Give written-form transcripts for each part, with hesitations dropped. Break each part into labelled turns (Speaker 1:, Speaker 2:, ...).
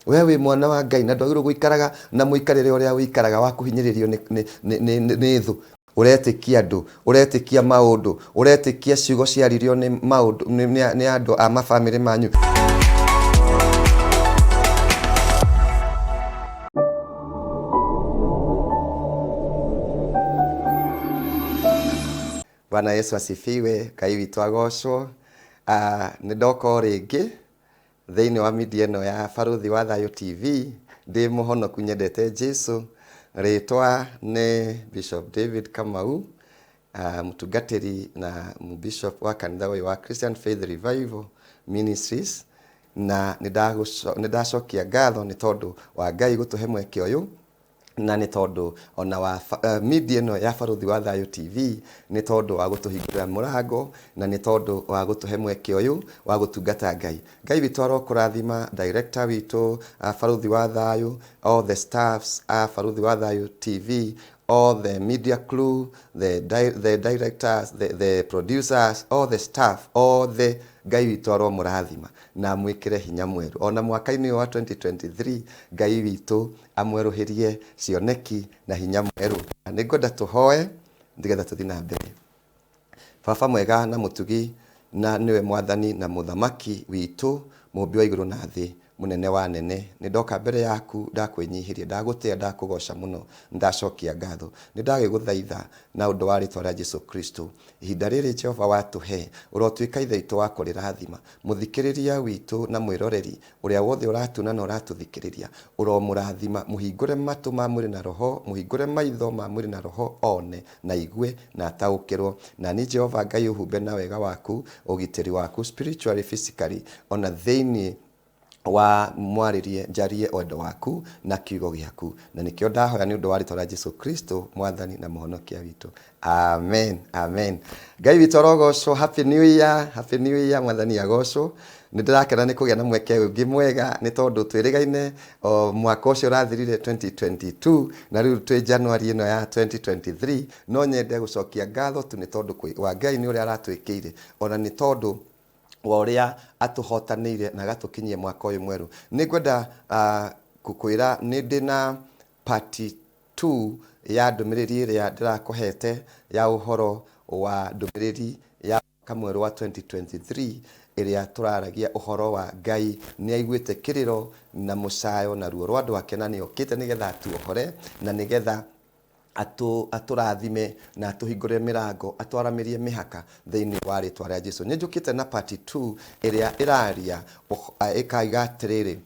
Speaker 1: We wĩ mwana wa Ngai na ndwagĩrĩirwo gũikaraga na mũikarĩre ũrĩa ũikaraga wa kũhinyĩrĩrio nĩ thũ. Ũretĩkia andũ, ũretĩkia maũndũ, ũretĩkia ciugo ciaririo nĩ maũndũ nĩ andũ a mabamĩrĩ manyu. Bwana Yesu asifiwe, Ngai witũ agocwo. Nĩ ndoka o rĩngĩ thĩinĩ wa media ĩno ya Barũthi wa Thayũ TV, ndĩ mũhonoku nyendete Jesu. Rĩtwa nĩ Bishop David Kamau, mũtungatĩri na bishop wa kanitha ũyũ wa Christian Faith Revival Ministries, na nĩ ndacokia ngatho nĩ tondũ wa Ngai gũtũhe mweke ũyũ na nĩ tondũ ona wa media ĩno ya Barũthi wa Thayũ TV nĩ tondũ wa gũtũhingũrĩra mũrango na nĩ tondũ wa gũtũhe mweke ũyũ wa gũtungata Ngai. Ngai witũ arokũrathima, director witũ Barũthi wa Thayũ, all the staffs a Barũthi wa Thayũ TV, all the media crew, the directors, the producers, all the staff, othe Ngai witũ aromũrathima na amwĩkĩre hinya mwerũ. Ona mwaka-inĩ ũyũ wa 2023 Ngai witũ amwerũhĩrie cioneki na hinya mwerũ. Nĩ ngwenda tũhoe nĩgetha tũthiĩ na mbere. Baba mwega na mũtugi na nĩwe mwathani na mũthamaki witũ, mũmbi wa igũrũ na thĩ, mũnene wa anene, nĩ ndoka mbere yaku ndakwĩnyihĩria, ndagũtĩa, ndakũgoca mũno, ndacokia ngatho. Nĩ ndagĩgũthaitha na ũndũ wa rĩtwa rĩa Jesu Kristo, ihinda rĩrĩ Jehova watũhe, ũrotuĩka ithe witũ wa kũrĩrathima. Mũthikĩrĩria witũ na mwĩroreri Ũrĩa wothe ũratuona na ũratũthikĩrĩria, ũromũrathima. Mũhingũre matũ ma mwĩrĩ na roho, mũhingũre maitho ma mwĩrĩ na roho, one, na aigue, na ataũkĩrwo. Na niĩ Jehova Ngai ũhumbe na wega waku, ũgitĩri waku, spiritually, physically, o na thĩinĩ wa mwarĩrie, njarie wendo waku na kiugo gĩaku. Na nĩkĩo ndahoya nĩ ũndũ wa rĩtwa rĩa Jesu Kristo, Mwathani na Mũhonokia witũ. Amen, amen. Ngai witũ arogocwo. Happy New Year, Happy New Year, Mwathani agocwo. Nĩ ndĩrakena nĩ kũgĩa na mweke ũngĩ mwega nĩ tondũ twĩrĩgaine o mwaka ũcio ũrathirire 2022 na rĩu twĩ January ĩno ya 2023. No nyende gũcokia ngatho tu nĩ tondũ wa Ngai nĩ ũrĩa aratwĩkĩire, ona nĩ tondũ wa ũrĩa atũhotanĩire na agatũkinyia mwaka ũyũ mwerũ. Nĩ ngwenda gũkwĩra nĩ ndĩ na part 2 ya ndũmĩrĩri ĩrĩa ndĩrakũhete ya ũhoro wa ndũmĩrĩri ya mwaka mwerũ wa 2023 ĩrĩa tũraragia ũhoro wa Ngai nĩ aiguĩte kĩrĩro na mũcayo na ruo rwa andũ ake na nĩ okĩte nĩgetha atuohore na nĩgetha atũrathime na atũhingũrĩre mĩrango, atwaramĩrie mĩhaka thĩinĩ wa rĩtwa rĩa Jesu. Nĩ njũkĩte na part 2 ĩrĩa ĩraria ĩkaiga atĩrĩrĩ,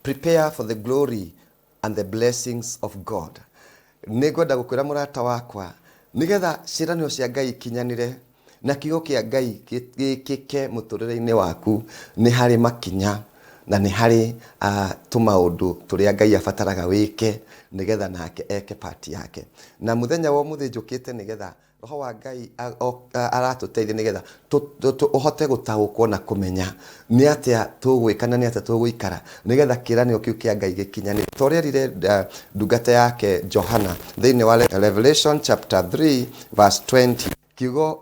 Speaker 1: prepare for the glory and the blessings of God. Nĩ ngwenda gũkwĩra mũrata wakwa, nĩgetha ciĩranĩro cia Ngai ikinyanĩre na kiugo kĩa Ngai gĩkĩke mũtũrĩre-inĩ waku, nĩ harĩ makinya na nĩ harĩ tũmaũndũ tũrĩa Ngai abataraga wĩke nĩgetha nake eke part yake. Na mũthenya wa ũmũthĩ njũkĩte nĩgetha Roho wa Ngai aratũteithia nĩgetha ũhote gũtaũkwo na kũmenya nĩ atĩa tũgwĩka na nĩ atĩa tũgũikara nĩgetha kĩĩranĩro kĩu kĩa Ngai gĩkinyanĩre. Ta ũrĩa erire ndungata yake Johana thĩinĩ wa Revelation chapter 3 verse 20. Kiugo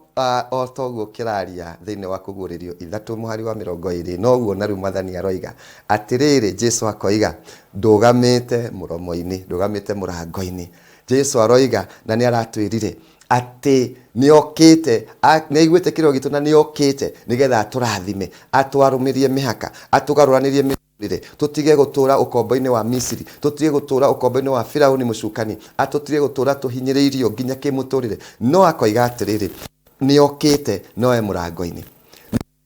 Speaker 1: o toguo kĩraria thĩinĩ wa Kũguũrĩrio ithatũ mũhari wa mĩrongo ĩrĩ, noguo na rĩu Mwathani aroiga atĩrĩrĩ, Jesu akoiga, ndũgamĩte mũromo-inĩ, ndũgamĩte mũrango-inĩ. Jesu aroiga na nĩ aratwĩrire atĩ nĩ okĩte, nĩ aiguĩte kĩrĩro gitũ na nĩ okĩte nĩgetha atũrathime, atwarũmĩrie mĩhaka, atũgarũranĩrie mĩtũrĩre, tũtige gũtũra ũkombo-inĩ wa Misiri, tũtige gũtũra ũkombo-inĩ wa Firauni mũcukani, atũtige gũtũra tũhinyĩrĩirio nginya kĩmũtũrĩre. No akoiga atĩrĩrĩ, nĩ okĩte no e mũrango-inĩ.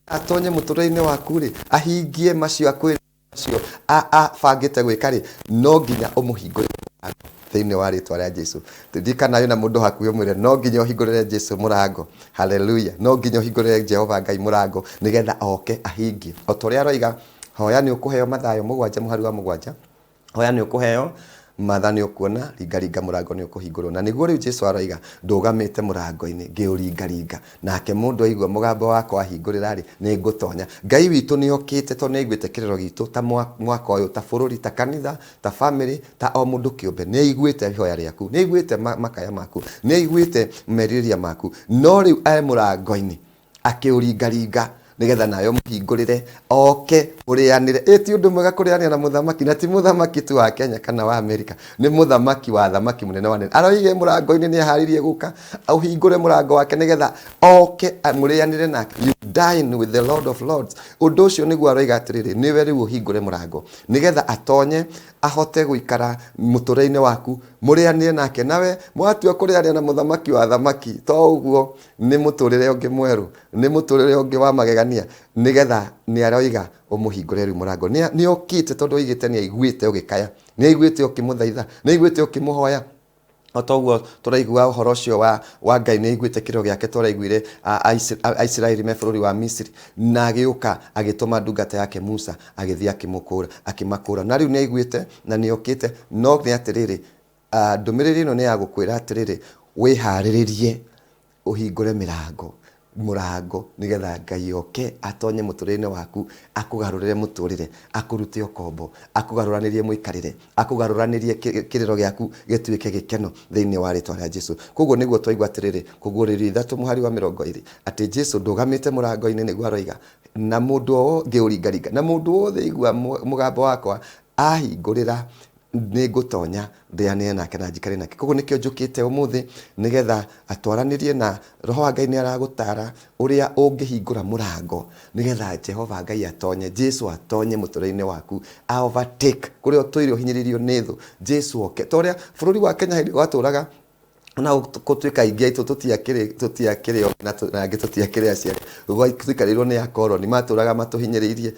Speaker 1: Atonye mũtũrĩre-inĩ waku-rĩ, ahingie macio akwĩrĩte macio abangĩte gwĩka-rĩ, no nginya ũmũhingũrĩre mũrango thĩinĩ wa rĩtwa rĩa Jesu. Ririkana wĩna mũndũ hakuhĩ ũmwĩre no nginya ũhingũrĩre Jesu mũrango. Haleluya. No nginya ũhingũrĩre Jehova Ngai mũrango nĩgetha oke ahingie. O ta ũrĩa aroiga, hoya nĩ ũkũheo Mathayo mũgwanja mũhari wa mũgwanja. Hoya nĩ ũkũheo, matha nĩ ũkuona, ringaringa mũrango nĩ ũkũhingũrwo. Na nĩguo rĩu Jesu aroiga, ndũgamĩte mũrango-inĩ ngĩũringaringa, nake mũndũ aigua mũgambo wakwa ahingũrĩra-rĩ, nĩ ngũtonya. Ngai witũ nĩ okĩte tondũ nĩ aiguĩte kĩrĩro gitũ ta mwaka ũyũ, ta bũrũri, ta kanitha, ta famĩlĩ, ta o mũndũ kĩũmbe. Nĩ aiguĩte ihoya rĩaku, nĩ aiguĩte makaya maku, nĩ aiguĩte merirĩria maku, no rĩu e mũrango-inĩ akĩũringaringa. Nĩgetha nawe ũmũhingũrĩre oke mũrĩanĩre. Ĩ ti ũndũ mwega kũrĩanĩra na mũthamaki, na ti mũthamaki tu wa Kenya kana wa Amerika, nĩ mũthamaki wa athamaki, mũnene wa nene. Aroige mũrango-inĩ nĩ aharĩirie gũka, ũhingũre mũrango wake nĩgetha oke mũrĩanĩre nake. You dine with the Lord of Lords. Ũndũ ũcio nĩguo aroiga atĩrĩrĩ, nĩwe rĩu ũhingũre mũrango nĩgetha atonye ahote gũikara mũtũrĩre-inĩ waku, mũrĩanĩre nake. Nawe mwatua kũrĩanĩra na mũthamaki wa athamaki, to ũguo nĩ mũtũrĩre ũngĩ mwerũ, nĩ mũtũrĩre ũngĩ wa magegania, nĩgetha nĩ aroiga ũmũhingũre rĩu mũrango. Nĩ okĩte tondũ oigĩte nĩ aiguĩte ũgĩkaya, nĩ aiguĩte ũkĩmũthaitha, nĩ aiguĩte ũkĩmũhoya. O ta ũguo tũraigua ũhoro ũcio wa Ngai nĩ aiguĩte kĩrĩro gĩake tũraiguire Aisiraeli me bũrũri wa Misiri, na agĩũka agĩtũma ndungata yake Musa agĩthiĩ akĩmũkũra, akĩmakũra. Na rĩu nĩ aiguĩte na nĩ okĩte, no nĩ atĩrĩrĩ, ndũmĩrĩri ĩno nĩ ya gũkwĩra atĩrĩrĩ, wĩharĩrĩrie ũhingũre mĩrango, mũrango nĩgetha Ngai oke atonye mũtũrĩre-inĩ waku, akũgarũrĩre mũtũrĩre, akũrute ũkombo, akũgarũranĩrie mũikarĩre, akũgarũranĩrie kĩrĩro gĩaku gĩtuĩke gĩkeno thĩinĩ wa rĩtwa rĩa Jesu. Koguo nĩguo twaigua atĩrĩrĩ, Kũguũrĩrio ithatũ mũhari wa mĩrongo ĩrĩ, atĩ Jesu ndũgamĩte mũrango-inĩ nĩguo aroiga, na mũndũ o ngĩũringaringa, na mũndũ wothe aigua mũgambo wakwa ahingũrĩra, nĩ ngũtonya ndĩanĩre nake na njikare nake. Koguo nĩkĩo njũkĩte ũmũthĩ nĩgetha atwaranĩrie na Roho wa Ngai. Nĩ aragũtara ũrĩa ũngĩhingũra mũrango nĩgetha Jehova Ngai atonye, Jesu atonye mũtũrĩre-inĩ waku, a overtake kũrĩa ũtũire ũhinyĩrĩirio nĩ thũ, Jesu oke. Ta ũrĩa bũrũri wa Kenya hĩndĩ gwatũraga ona gũtuĩka aingĩ aitũ tũtiakĩrĩ ogĩ na angĩ tũtiakĩrĩ aciari, tũikarĩirwo nĩ akoroni matũraga matũhinyĩrĩirie,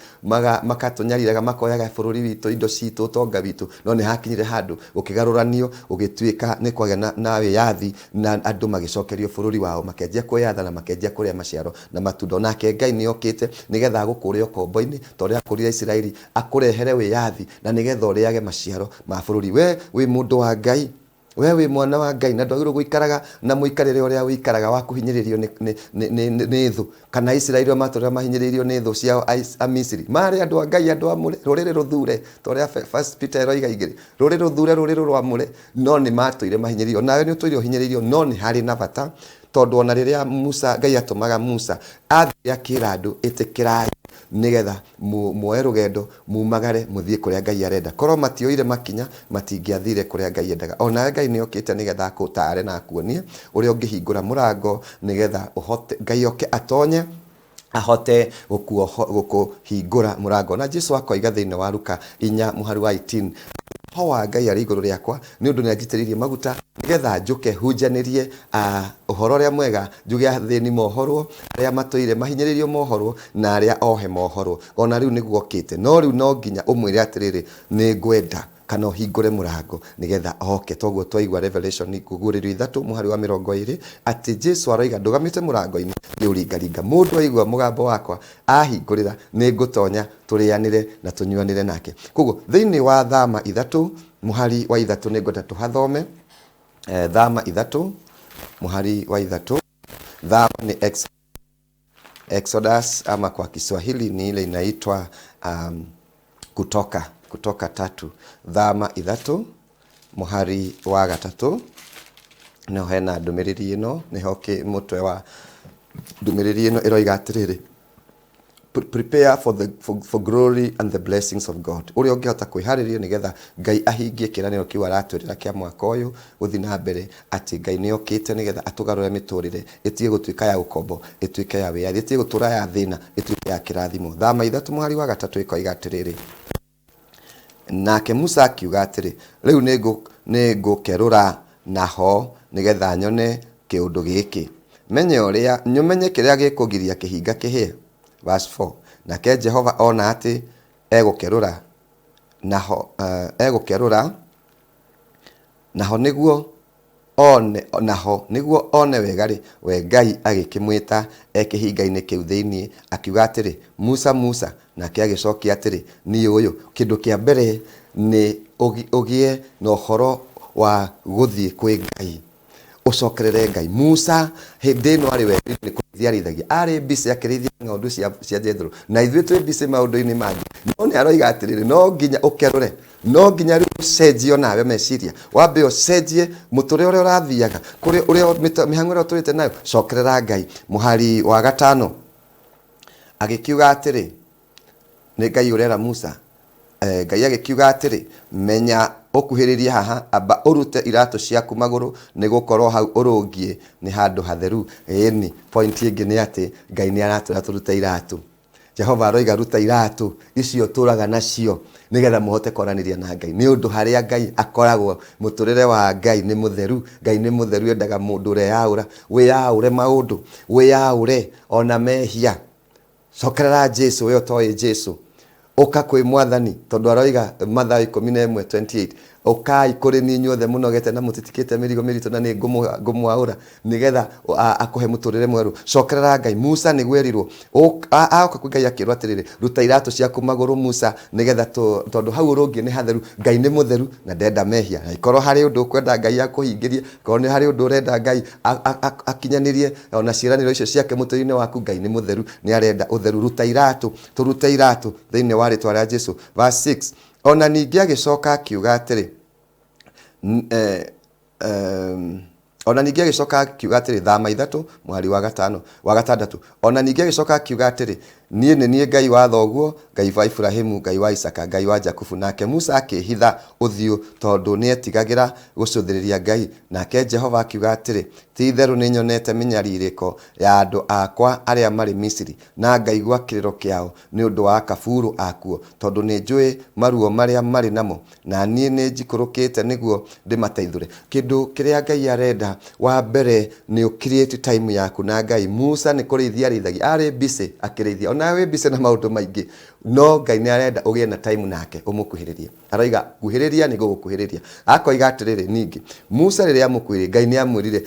Speaker 1: makatũnyariraga, makoyaga bũrũri witũ, indo citũ, ũtonga witũ. No nĩ hakinyire handũ gũkĩgarũranio, gũgĩtuĩka nĩ kwagĩa na wĩyathi na andũ magĩcokerio bũrũri wao, makĩanjia kwĩyatha na makĩanjia kũrĩa maciaro na matunda. Onake Ngai nĩ okĩte nĩgetha agũkũre ũkombo-inĩ ta ũrĩa akũrire Isiraeli, akũrehere wĩyathi na nĩgetha ũrĩage maciaro ma bũrũri. We wĩ mũndũ wa Ngai, we wĩ mwana wa Ngai, na ndwagĩrĩirwo gũikaraga na mũikarĩre ũrĩa ũikaraga wa kũhinyĩrĩrio nĩ thũ, kana Isiraeli arĩa matũraga mahinyĩrĩirio nĩ thũ ciao Amisiri. Marĩ andũ a Ngai, andũ amũre, rũrĩrĩ rũthure, ta ũrĩa First Peter ĩroiga igĩrĩ, rũrĩrĩ rũthure, rũrĩrĩ rwamũre, no nĩ matũire mahinyĩrĩirio. Nawe nĩ ũtũire ũhinyĩrĩirio, no nĩ harĩ na bata, tondũ ona rĩrĩa Musa, Ngai atũmaga Musa athiĩ akĩra andũ, ĩtĩkĩrai nĩgetha muoe rũgendo mumagare mũthiĩ kũrĩa Ngai arenda. Korwo matioire makinya, matingĩathire kũrĩa Ngai endaga. Onawe Ngai nĩ okĩte nĩgetha akũtare na akuonie ũrĩa ũngĩhingũra mũrango nĩgetha ũhote Ngai oke atonye ahote gũkũhingũra mũrango. Na Jesu akoiga thĩinĩ wa Luka 4 mũhari wa 18, Roho wa Ngai arĩ igũrũ rĩakwa, nĩ ũndũ nĩ anjitĩrĩirie maguta nĩgetha njũke hunjanĩrie ũhoro ũrĩa mwega, njuge athĩni mohorwo, arĩa matũire mahinyĩrĩirio mohorwo, na arĩa ohe mohorwo. Ona rĩu nĩguo okĩte, no rĩu no nginya ũmwĩre atĩrĩrĩ, nĩ ngwenda, kana ũhingũre mũrango nĩgetha oke. Toguo twaigua Revelation Kũguũrĩrio ithatũ mũhari wa mĩrongo ĩrĩ, atĩ Jesu aroiga, ndũgamĩte mũrango-inĩ ngĩũringaringa, mũndũ aigua mũgambo wakwa ahingũrĩra, nĩ ngũtonya tũrĩanĩre na tũnyuanĩre nake. Koguo thĩinĩ wa Thama ithatũ mũhari wa ithatũ nĩ ngwenda tũhathome. Thama ithatũ mũhari wa ithatũ. Thama nĩ Exodus, ama kwa Kiswahili ni ile inaitwa Kutoka tatu. Thama ithatũ mũhari wa gatatũ nĩho hena ndũmĩrĩri ĩno, nĩho mũtwe wa ndũmĩrĩri ĩno ĩroiga atĩrĩrĩ, prepare for glory and the blessings of God. Ũrĩa ũngĩhota kwĩharĩria nĩgetha Ngai ahingie kĩĩranĩro kĩu aratwĩrĩra kĩa mwaka ũyũ gũthiĩ na mbere, atĩ Ngai nĩ okĩte nĩgetha atũgarũre mĩtũrĩre ĩtige gũtuĩka ya ũkombo, ĩtuĩke ya wĩyathi, ĩtige gũtũra ya thĩna, ĩtuĩke ya kĩrathimo. Thama ithatũ mũhari wa gatatũ ĩkoiga atĩrĩrĩ, nake Musa akiuga atĩrĩ, rĩu nĩ ngũkerũra naho nĩgetha nyone kĩũndũ gĩkĩ, menye ũrĩa menye kĩrĩa gĩkũgiria kĩhinga kĩhĩe. Verse 4, nake Jehova ona atĩ egũkerũra naho, egũkerũra naho nĩguo one, naho nĩguo one wega rĩ, we Ngai agĩkĩmwĩta e kĩhinga-inĩ kĩu thĩinĩ, akiuga atĩrĩ, Musa, Musa. Nake agĩcokia atĩrĩ, niĩ ũyũ. Kĩndũ kĩa mbere nĩ ũgĩe na ũhoro wa gũthiĩ kwĩ Ngai, ũcokerere Ngai. Musa hĩndĩ ĩno arĩ werũ-inĩ nĩ kũrĩithia arĩithagia, arĩ busy akĩrĩithia ng'ondu cia Jethro, na ithuĩ twĩ busy maũndũ-inĩ mangĩ. No nĩ aroiga atĩrĩrĩ, no nginya ũkerũre, no nginya rĩu ũcenjie onawe meciria, wambe ũcenjie mũtũrĩre ũrĩa ũrathiaga, kũrĩa ũrĩa mĩhang'o ĩrĩa ũtũrĩte nayo, cokerera Ngai. Mũhari wa gatano. Agĩkiuga atĩrĩ, nĩ Ngai ũrera Musa, Ngai agĩkiuga atĩrĩ, menya ũkuhĩrĩrie haha, amba ũrute iratũ ciaku magũrũ, nĩ gũkorwo hau ũrũngiĩ nĩ handũ hatheru. Ĩni, point ĩngĩ nĩ atĩ Ngai nĩ aratwĩra tũrute iratũ. Jehova aroiga ruta iratũ icio ũtũraga nacio nĩgetha mũhote kwaranĩria na Ngai. Nĩ ũndũ harĩa Ngai akoragwo, mũtũrĩre wa Ngai nĩ mũtheru. Ngai nĩ mũtheru, endaga mũndũ ũreyaũra. Wĩyaũre maũndũ, wĩyaũre ona mehia. Cokerera Jesu, we ũtoĩ Jesu. Ũka kwĩ Mwathani, tondũ aroiga Mathayo 11:28, ũkai kũrĩ niĩ inyuothe mũnogete na mũtitikĩte mĩrigo mĩritũ na nĩ ngũmwaũra, nĩgetha akũhe mũtũrĩre mwerũ. Cokerera Ngai. Musa nĩguo erirwo, aoka kwĩ Ngai akĩrwo atĩrĩrĩ, ruta iratũ ciaku magũrũ Musa, nĩgetha tondũ hau ũrũngiĩ nĩ hatheru. Ngai nĩ mũtheru na ndenda mehia. Na ikorwo harĩ ũndũ ũkwenda Ngai akũhingĩrie, korwo nĩ harĩ ũndũ ũrenda Ngai akinyanĩrie ona ciĩranĩro icio ciake mũtũrĩre-inĩ waku, Ngai nĩ mũtheru, nĩ arenda ũtheru. Ruta iratũ, tũrute iratũ thĩinĩ wa rĩtwa rĩa Jesu. Verse 6, ona ningĩ agĩcoka akiuga atĩrĩ, ona ningĩ agĩcoka akiuga atĩrĩ, thama ithatũ mũhari wa gatano wa gatandatũ, ona ningĩ agĩcoka akiuga atĩrĩ, niĩ nĩ niĩ Ngai wa thoguo, Ngai wa Iburahimu, Ngai wa Isaka, Ngai wa Jakubu. Nake Musa akĩĩhitha ũthiũ, tondũ nĩetigagĩra gũcũthĩrĩria Ngai. Nake Jehova akiuga atĩrĩ, ti-itherũ nĩnyonete mĩnyarirĩko ya andũ akwa arĩa marĩ Misiri, na ngaigua kĩrĩro kĩao nĩ ũndũ wa akabuurũ akuo, tondũ nĩnjũĩ maruo marĩa marĩ namo, na niĩ nĩnjikũrũkĩte nĩguo ndĩmateithũre. Kĩndũ kĩrĩa Ngai arenda wa mbere nĩ ũ create time yaku na Ngai. Musa nĩ kũrĩithia arĩithagia, arĩ busy akĩrĩithia. Onawe wĩ busy na maũndũ maingĩ, no Ngai nĩ arenda ũgĩe na time nake ũmũkuhĩrĩrie. Aroiga kuhĩrĩria nĩ ngũgũkuhĩrĩria. Akoiga atĩrĩrĩ ningĩ, Musa rĩrĩa amũkuhĩrĩirie, Ngai nĩ amwĩrire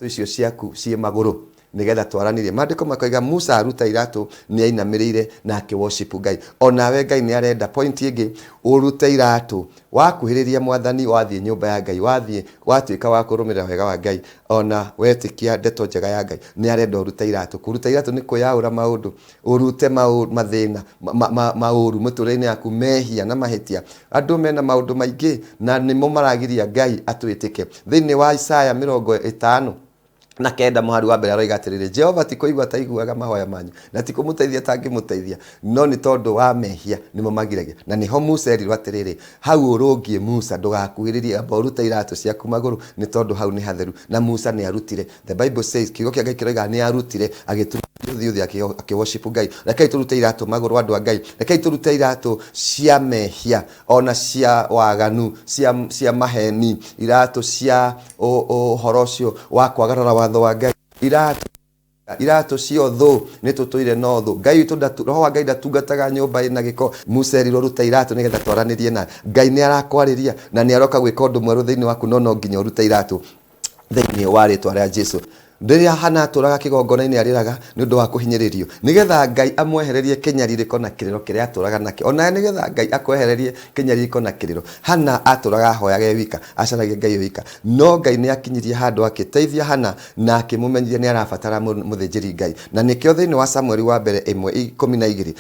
Speaker 1: icio ciaku ciĩ magũrũ nĩgetha twaranĩrie. Maandĩko makoiga Musa aruta iratũ nĩ ainamĩrĩire na akĩ worship Ngai. Onawe Ngai nĩ arenda point ĩngĩ ũrute iratũ, wakuhĩrĩria Mwathani, wathiĩ nyũmba ya Ngai, wathiĩ watuĩka wa kũrũmĩrĩra wega wa Ngai, ona wetĩkia ndeto njega ya Ngai, nĩ arenda ũrute iratũ. Kũruta iratũ nĩ kwĩyaũra maũndũ, ũrute mathĩna, maũru mũtũrĩre-inĩ yaku, mehia na mahĩtia. Andũ mena maũndũ maingĩ na nĩmo maragiria Ngai atwĩtĩke. Thĩinĩ wa Isaya 59 mũhari wa mbere aroiga atĩrĩrĩ, Jehova ti kũigua ataiguaga mahoya manyu, na ti kũmũteithia atangĩmũteithia, no nĩ tondũ wa mehia nĩmo magiragia. Na nĩho Musa erirwo atĩrĩrĩ, hau ũrũngiĩ Musa, ndũgakuhĩrĩrie, amba ũrute iratũ ciaku magũrũ, nĩ tondũ hau nĩ hatheru. Na Musa nĩ arutire. The Bible says, kiugo kĩa Ngai kĩroiga nĩ arutire, agĩturumithia ũthiũ thĩ akĩ worship Ngai. Rekei tũrute iratũ magũrũ andũ a Ngai. Rekei tũrute iratũ cia mehia, ona cia waganu, cia maheni, iratũ cia ũhoro ũcio wa kwagarara watho wa Ngai, iratũ cia ũthũ, nĩ tũtũire na ũthũ. Ngai witũ ndatu, roho wa Ngai ndatungataga nyũmba ĩna gĩko. Musa erirwo ruta iratũ nĩgetha twaranĩrie na Ngai. Nĩ arakwarĩria na nĩ aroka gwĩka ũndũ mwerũ thĩinĩ waku, no no nginya ũrute iratũ thĩinĩ wa rĩtwa rĩa Jesu. Rĩrĩa Hana atũraga kĩgongona-inĩ arĩraga nĩ ũndũ wa kũhinyĩrĩrio, nĩgetha Ngai amwehererie kĩnyarirĩko na kĩrĩro kĩrĩa atũraga nakĩo. Onawe nĩgetha Ngai akwehererie kĩnyarirĩko na kĩrĩro. Hana atũraga ahoyaga e wika, acaragia Ngai e wika. No Ngai nĩ akinyirie handũ akĩteithia Hana na akĩmũmenyithia nĩ arabatara mũthĩnjĩri Ngai. Na nĩkĩo thĩinĩ wa Samueli wa mbere 1:12,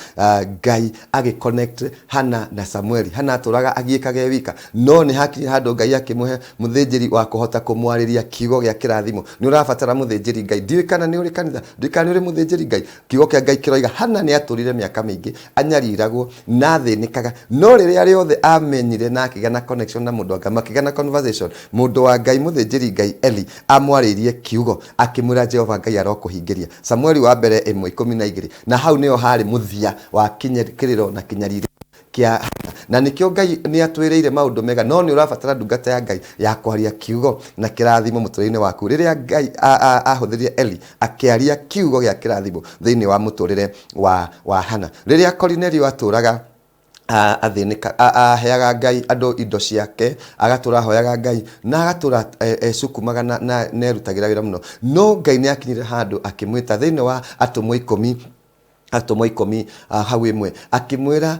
Speaker 1: Ngai agĩ connect Hana na Samueli. Hana atũraga agiĩkaga e wika, no nĩ hakinyire handũ Ngai akĩmũhe mũthĩnjĩri wa kũhota kũmwarĩria kiugo gĩa kĩrathimo. Nĩ ũrabatara mũthĩnjĩri Ngai. Ndiũĩ kana nĩ ũrĩ kanitha, ndiũĩ kana nĩ ũrĩ mũthĩnjĩri Ngai. Kiugo kĩa Ngai kĩroiga Hana nĩ atũrire mĩaka mĩingĩ anyariragwo na athĩnĩkaga, no rĩrĩa rĩothe amenyire na akĩgĩa na connection na mũndũ wa Ngai, makĩgĩa na conversation, mũndũ wa Ngai mũthĩnjĩri Ngai Eli amwarĩirie kiugo akĩmwĩra Jehova Ngai arokũhingĩria. Samueli wa mbere 1:12. Na hau nĩho harĩ mũthia wa kĩrĩro na kĩnyarirĩko kĩa Hana. Na nĩkĩo Ngai nĩ atwĩrĩire maũndũ mega, no nĩ ũrabatara ndungata ya Ngai ya kwaria kiugo na kĩrathimo mũtũrĩre-inĩ waku. Rĩrĩa Ngai ahũthĩrire Eli akĩaria kiugo gĩa kĩrathimo thĩinĩ wa mũtũrĩre wa Hana. Rĩrĩa Korinelio atũraga athĩnĩka, aheaga Ngai andũ indo ciake, agatũra ahoyaga Ngai na agatũra ecukumaga na erutagĩra wĩra mũno. No Ngai nĩ akinyire handũ akĩmwĩta thĩinĩ wa atũmwo ikũmi, atũmwo ikũmi hau ĩmwe, akĩmwĩra,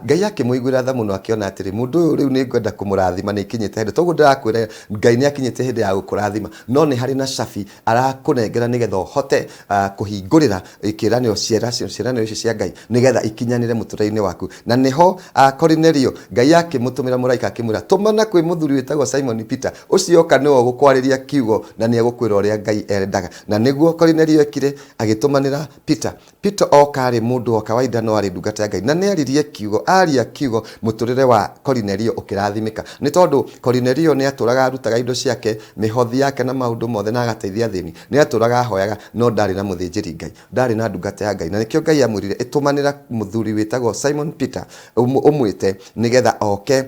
Speaker 1: Ngai akĩmũiguĩra tha mũno, akĩona atĩrĩ, mũndũ ũyũ rĩu nĩ ngwenda kũmũrathima, nĩ ikinyĩte hĩndĩ. Toguo ndĩrakwĩra Ngai nĩ akinyĩte hĩndĩ ya gũkũrathima, no nĩ harĩ na cabi arakũnengera nĩgetha ũhote kũhingũrĩra kĩĩranĩro ciĩranĩro icio cia Ngai nĩgetha ikinyanĩre mũtũrĩre-inĩ waku. Na nĩho Korinelio Ngai akĩmũtũmĩra mũraika akĩmwĩra, tũmana kwĩ mũthuri wĩtagwo Simoni Peter, ũcio oka nĩwe ũgũkwarĩria kiugo na nĩ egũkwĩra ũrĩa Ngai endaga. Na nĩguo Korinelio ekire, agĩtũmanĩra Peter. Peter oka Oka arĩ mũndũ wa kawaida no arĩ ndungata ya Ngai. Na nĩ aririe kiugo, aria kiugo mũtũrĩre wa Korinelio ũkĩrathimĩka. Nĩ tondũ Korinelio nĩ atũraga arutaga indo ciake, mĩhothi yake na maũndũ mothe na agateithia athĩni. Nĩ atũraga ahoyaga no ndarĩ na mũthĩnjĩri Ngai. Ndarĩ na ndungata ya Ngai. Na nĩkĩo Ngai amwĩrire ĩtũmanĩra mũthuri wĩtagwo Simon Peter ũmwĩte nĩgetha oke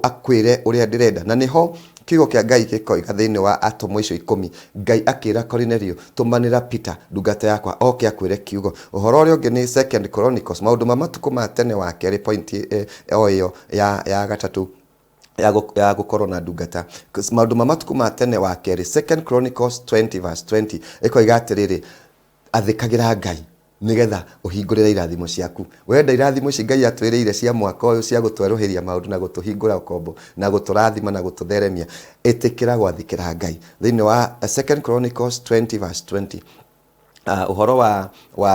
Speaker 1: akwĩre ũrĩa ndĩrenda. Na nĩho kiugo kĩa Ngai gĩkoiga thĩinĩ wa atũmwo icio ikũmi, Ngai akĩra Korinelio, tũmanĩra Peter ndungata yakwa oke akwĩre kiugo. Ũhoro ũrĩa ũngĩ nĩ Second Chronicles, maũndũ ma matukũ ma tene wa kerĩ point o ĩyo ya gatatũ ya gũkorwo na ndungata. Maũndũ ma matukũ ma tene wa kerĩ, Second Chronicles 20 verse 20 ĩkoiga atĩrĩrĩ, athĩkagĩra Ngai nĩgetha ũhingũrĩre irathimo ciaku. Wenda irathimo ici Ngai atwĩrĩire cia mwaka ũyũ cia gũtwerũhĩria maũndũ na gũtũhingũra ũkombo na gũtũrathima na gũtũtheremia, ĩtĩkĩra gwathĩkĩra Ngai. Thĩinĩ wa Second Chronicles 20 verse 20 ũhoro wa wa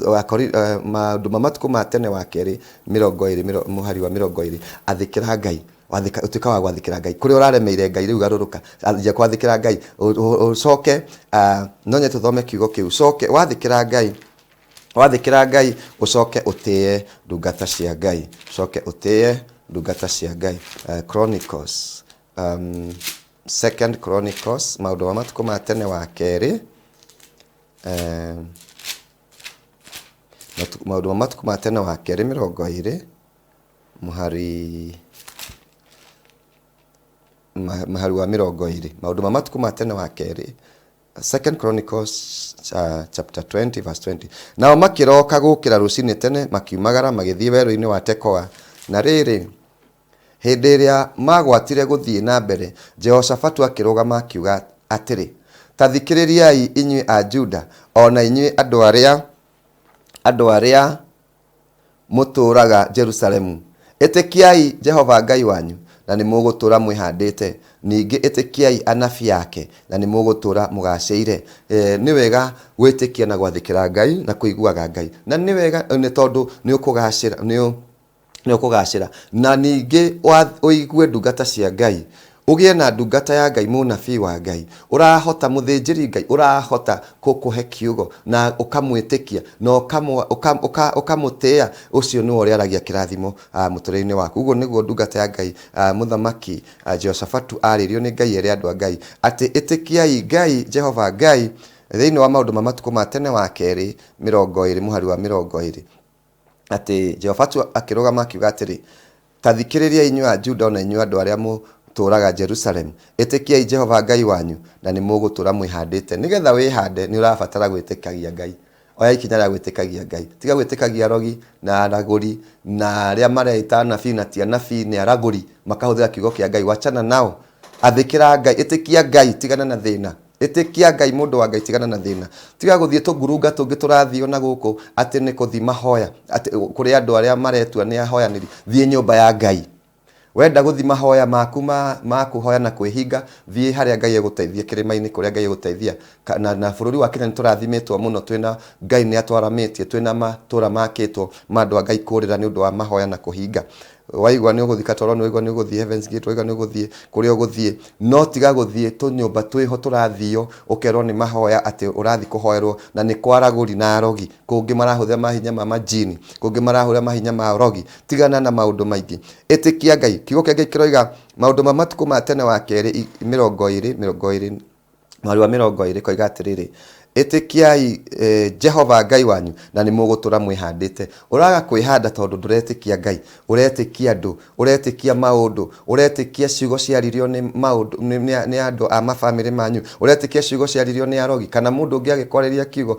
Speaker 1: wa maũndũ ma matukũ ma tene wa kerĩ mĩrongo ĩrĩ mũhari wa mĩrongo ĩrĩ, athĩkĩra Ngai, ũtuĩka wa gwathĩkĩra Ngai. Kũrĩa ũraremeire Ngai rĩu garũrũka, anjia gwathĩkĩra Ngai, ũcoke, no nyende tũthome kiugo kĩu, ũcoke wathĩkĩra Ngai, wathĩkĩra Ngai ũcoke ũtĩe ndungata cia Ngai, ũcoke ũtĩe ndungata cia Ngai. Chronicles, Second Chronicles, maũndũ ma matukũ ma tene wa kerĩ, maũndũ ma matukũ ma tene wa kerĩ mĩrongo ĩrĩ, mũhari mũhari wa mĩrongo ĩrĩ. Maũndũ ma matukũ ma tene wa kerĩ, Second Chronicles chapter 20 verse 20. Nao makĩroka gũkĩra rũcinĩ tene, makiumagara magĩthiĩ werũ-inĩ wa Tekoa. Na rĩrĩ, hĩndĩ ĩrĩa maagwatire gũthiĩ na mbere, Jehoshafatu akĩrũgama akiuga atĩrĩ, Ta thikĩrĩriai inyuĩ a Juda, o na inyuĩ andũ arĩa andũ arĩa mũtũũraga Jerusalemu. Ĩtĩkiai Jehova Ngai wanyu, na nĩmũgũtũũra mwĩhandĩte, ningĩ ĩtĩkiai anabii ake, na nĩmũgũtũũra mũgaacĩire. Nĩ wega gwĩtĩkia na gwathĩkĩra Ngai na kũiguaga Ngai. Na nĩ wega nĩ tondũ nĩ ũkũgacĩra, nĩ ũkũgacĩra. Na ningĩ ũigue ndungata cia Ngai, ũgĩe na ndungata ya Ngai, mũnabii wa Ngai, ũrahota, mũthĩnjĩri Ngai, ũrahota gũkũhe kiugo na ũkamwĩtĩkia na ũkamũtĩĩa, ũcio nĩwe ũrĩaragia kĩrathimo mũtũrĩre-inĩ waku. Ũguo nĩguo ndungata ya Ngai, mũthamaki Jehoshafatu arĩirio nĩ Ngai ere andũ a Ngai atĩ ĩtĩkiai Ngai, Jehova Ngai, thĩinĩ wa maũndũ ma matukũ ma tene wa kerĩ 20 mũhari wa 20. Atĩ Jehoshafatu akĩrũgama akiuga atĩrĩ, Ta thikĩrĩriai inyuĩ a Juda o na inyuĩ andũ arĩa mũtũũraga Jerusalemu, ĩtĩkiai Jehova Ngai wanyu, na nĩ mũgũtũũra mwĩhandĩte. Nĩgetha wĩhande nĩ ũrabatara gwĩtĩkagia Ngai. Oya ikinya rĩa gwĩtĩkagia Ngai. Tiga gwĩtĩkagia arogi na aragũri na arĩa mareĩta anabii na ti anabii, nĩ aragũri makahũthĩra kiugo kĩa Ngai. Wachana nao. Athĩkĩra Ngai, ĩtĩkia Ngai, tigana na thĩna. Ĩtĩkia Ngai mũndũ wa Ngai tigana na thĩna. Tiga gũthiĩ tũngurunga tũngĩ tũrathiĩ na gũkũ atĩ nĩ kũthiĩ mahoya atĩ kũrĩ andũ arĩa maretua nĩ ahoyanĩri. Thiĩ nyũmba ya Ngai. Wenda gũthiĩ mahoya maku ma kũhoya na kwĩhinga, thiĩ harĩa Ngai egũteithia, kĩrĩma-inĩ kũrĩa Ngai egũteithia. Na bũrũri wa Kenya nĩ tũrathimĩtwo mũno twĩna Ngai nĩ atwaramĩtie, twĩna matũra makĩtwo ma andũ a Ngai kũrĩra nĩ ũndũ wa mahoya na kũhinga. Waigua nĩ ũgũthiĩ Katoro, waigua nĩ ũgũthiĩ Heavens Gate, waigua nĩ ũgũthiĩ kũrĩa ũgũthiĩ, no tiga gũthiĩ tũnyũmba twĩho tũrathiio ũkerwo nĩ mahoya atĩ ũrathiĩ kũhoerwo na nĩ kwa aragũri na arogi, kũngĩ marahũthĩra mahinya ma majini, kũngĩ marahũthĩra mahinya ma ũrogi. Tigana na maũndũ maingĩ. Ĩtĩkia Ngai. Kiugo kĩa Ngai kĩroiga maũndũ ma matukũ ma tene wa kerĩ 20, 20 Mũhari wa 20 koiga atĩrĩrĩ, ĩtĩkiai Jehova Ngai wanyu na nĩ mũgũtũra mwĩhandĩte. Ũraga kwĩhanda tondũ ndũretĩkia Ngai, ũretĩkia andũ, ũretĩkia maũndũ, ũretĩkia ciugo ciaririo nĩ maũndũ nĩ andũ a mabamĩrĩ manyu, ũretĩkia ciugo ciaririo nĩ arogi, kana mũndũ ũngĩ agĩkwarĩria kiugo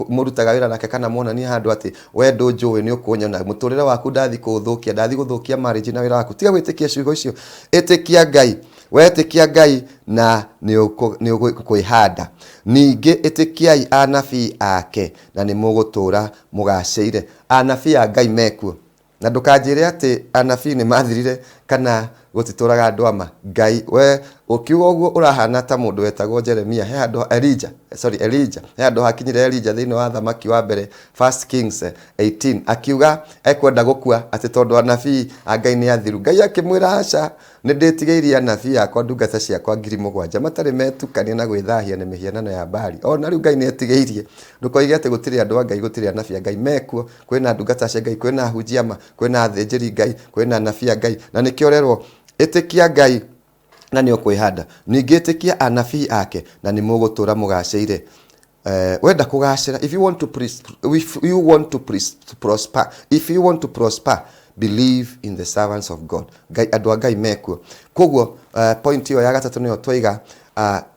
Speaker 1: mũrutaga wĩra nake kana mwonania handũ atĩ we ndũnjũĩ nĩ ũkũnyona, mũtũrĩre waku ndathi kũũthũkia, ndathi gũthũkia marriage na wĩra waku. Tiga gwĩtĩkia ciugo icio, ĩtĩkia Ngai. Wetĩkia Ngai na nĩ ũkwĩhanda. Ningĩ ĩtĩkiai anabii ake na nĩ mũgũtũũra mũgacĩire. Anabii a Ngai mekuo. Na ndũkanjĩre atĩ anabii nĩ mathirire Kana gũtitũraga andũ ama Ngai we ũkiuga ũguo ũrahana ta mũndũ wetagwo Jeremia he handũ Elijah, sorry, Elijah, he handũ hakinyire Elijah thĩinĩ wa thamaki wa mbere, First Kings 18, akiuga ekwenda gũkua atĩ tondũ anabii a Ngai nĩ athiru. Ngai akĩmwĩra aca, nĩ ndĩtigĩirie anabii akwa ndungata ciakwa 7,000 matarĩ metukania na gwĩthahia nĩ mĩhianano ya Baali. Ona rĩu Ngai nĩ etigĩirie. Ndũkoige atĩ gũtirĩ andũ a Ngai, gũtirĩ anabii a Ngai. Mekuo, kwĩna ndungata cia Ngai, kwĩna ahunjia ma, kwĩna athĩnjĩri Ngai, kwĩna anabii a Ngai. Na nĩkĩo ũrerwo ĩtĩkia Ngai na nĩ ũkwĩhanda. Ningĩ ĩtĩkia anabii ake na nĩ mũgũtũra mũgacĩire. Wenda kũgacĩra, if you want to if you want to prosper, if you want to prosper, believe in the servants of God. Ngai, andũ a Ngai mekuo. Koguo point ĩyo ya gatatũ nĩyo twaiga,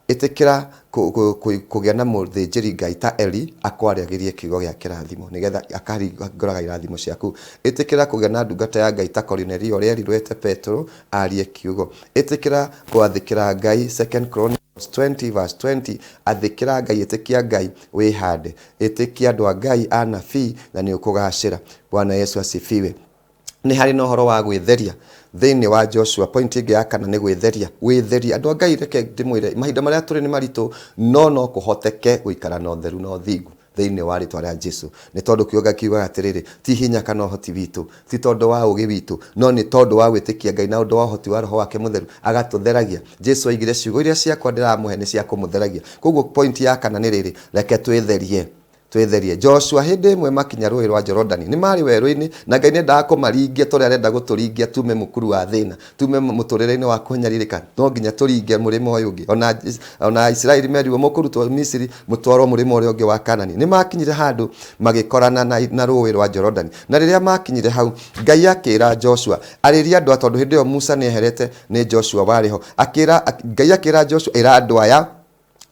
Speaker 1: ĩtĩkĩra kũgĩa na mũthĩnjĩri Ngai ta Eli akwaragĩrie kiugo gĩa kĩrathimo nĩgetha akahingũraga irathimo ciaku. Ĩtĩkĩra kũgĩa na ndungata ya Ngai ta Korinelio ũrĩa erirwo ete Petero arie kiugo. Ĩtĩkĩra gwathĩkĩra Ngai, Second Chronicles 20 verse 20, athĩkĩra Ngai, ĩtĩkia Ngai wĩhande. Ĩtĩkia andũ a Ngai anabii na nĩ ũkũgacĩra. Bwana Yesu asifiwe. Nĩ harĩ na ũhoro wa gwĩtheria thĩinĩ wa Joshua. Point ĩngĩ ya kana nĩ gwĩtheria. Wĩtherie. Andũ a Ngai, reke ndĩmwĩre, mahinda marĩa tũrĩ nĩ maritũ, no no kũhoteke gũikara na ũtheru na ũthingu thĩinĩ wa rĩtwa rĩa Jesu. Nĩ tondũ kiugo gĩa kiugaga atĩrĩrĩ, ti hinya kana ũhoti witũ, ti tondũ wa ũgĩ witũ, no nĩ tondũ wa gwĩtĩkia Ngai na ũndũ wa ũhoti wa Roho wake Mũtheru agatũtheragia. Jesu oigire ciugo iria ciakwa ndĩramũhe nĩ cia kũmũtheragia. Koguo point ya kana nĩ rĩrĩ, reke twĩtherie. Twĩtherie. Joshua hĩndĩ ĩmwe makinya rũĩ rwa Jorodani nĩ marĩ werũ-inĩ na Ngai nĩendaga kũmaringia ta ũrĩa arenda gũtũringia tume mũkuru wa thĩna, tume mũtũrĩre-inĩ wa kũnyarirĩka. No nginya tũringe mũrĩmo ũyũ ũngĩ. Ona Isiraeli merirwo mũkũrutwo Misiri mũtwarwo mũrĩmo ũrĩa ũngĩ wa Kanani. Nĩ makinyire handũ magĩkorana na rũĩ rwa Jorodani. Na rĩrĩa makinyire hau, Ngai akĩra Joshua arĩrie andũ aya, tondũ hĩndĩ ĩyo Musa nĩ eherete, nĩ Joshua warĩ ho. Akĩra, Ngai akĩra Joshua, ĩra andũ aya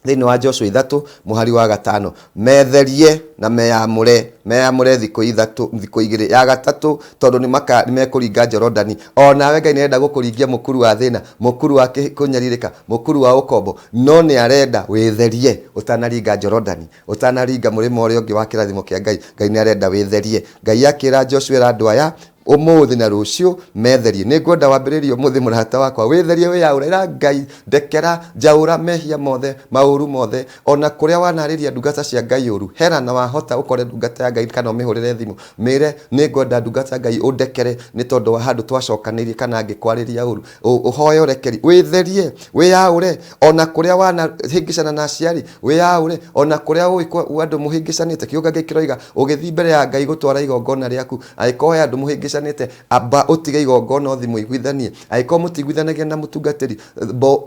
Speaker 1: thĩinĩ wa Joshua 3 mũhari wa 5, metherie na meyamũre, meyamũre thikũ ithatũ, thikũ igĩrĩ, ya gatatũ, tondũ nĩ mekũringa Jorodani. O nawe Ngai nĩarenda gũkũringia mũkuru wa thĩna, mũkuru wa kũnyarirĩka, mũkuru wa ũkombo, no nĩ arenda wĩtherie ũtanaringa Jorodani, ũtanaringa mũrĩmo ũrĩa ũngĩ wa kĩrathimo kĩa Ngai. Ngai nĩ arenda wĩtherie. Ngai akĩra Joshua, ĩra andũ aya ũmũthĩ na rũciũ metherie. Nĩ ngwenda wambĩrĩrie ũmũthĩ, mũrata wakwa, wĩtherie, wĩyaũre, ĩra Ngai ndekera, njaũra mehia mothe, maũru mothe, ona kũrĩa wanarĩria ndungata cia Ngai ũru. Hera na wahota ũkore ndungata ya Ngai kana ũmĩhũrĩre thimũ, mĩre nĩ ngwenda ndungata ya Ngai ũndekere nĩ tondũ wa handũ twacokanĩirie kana ngĩkwarĩria ũru. Ũhoe ũrekeri, wĩtherie, wĩyaũre, ona kũrĩa wanahĩngĩcana na aciari, wĩyaũre, ona kũrĩa ũĩ andũ mũhĩngĩcanĩte. Kiugo kĩa Ngai kĩroiga ũgĩthiĩ mbere ya Ngai gũtwara igongona rĩaku, angĩkorwo he andũ mũhĩngĩcanĩte, amba ũtige igongona ũthiĩ mũiguithanie. Angĩkorwo mũtiguithanagia na mũtungatĩri,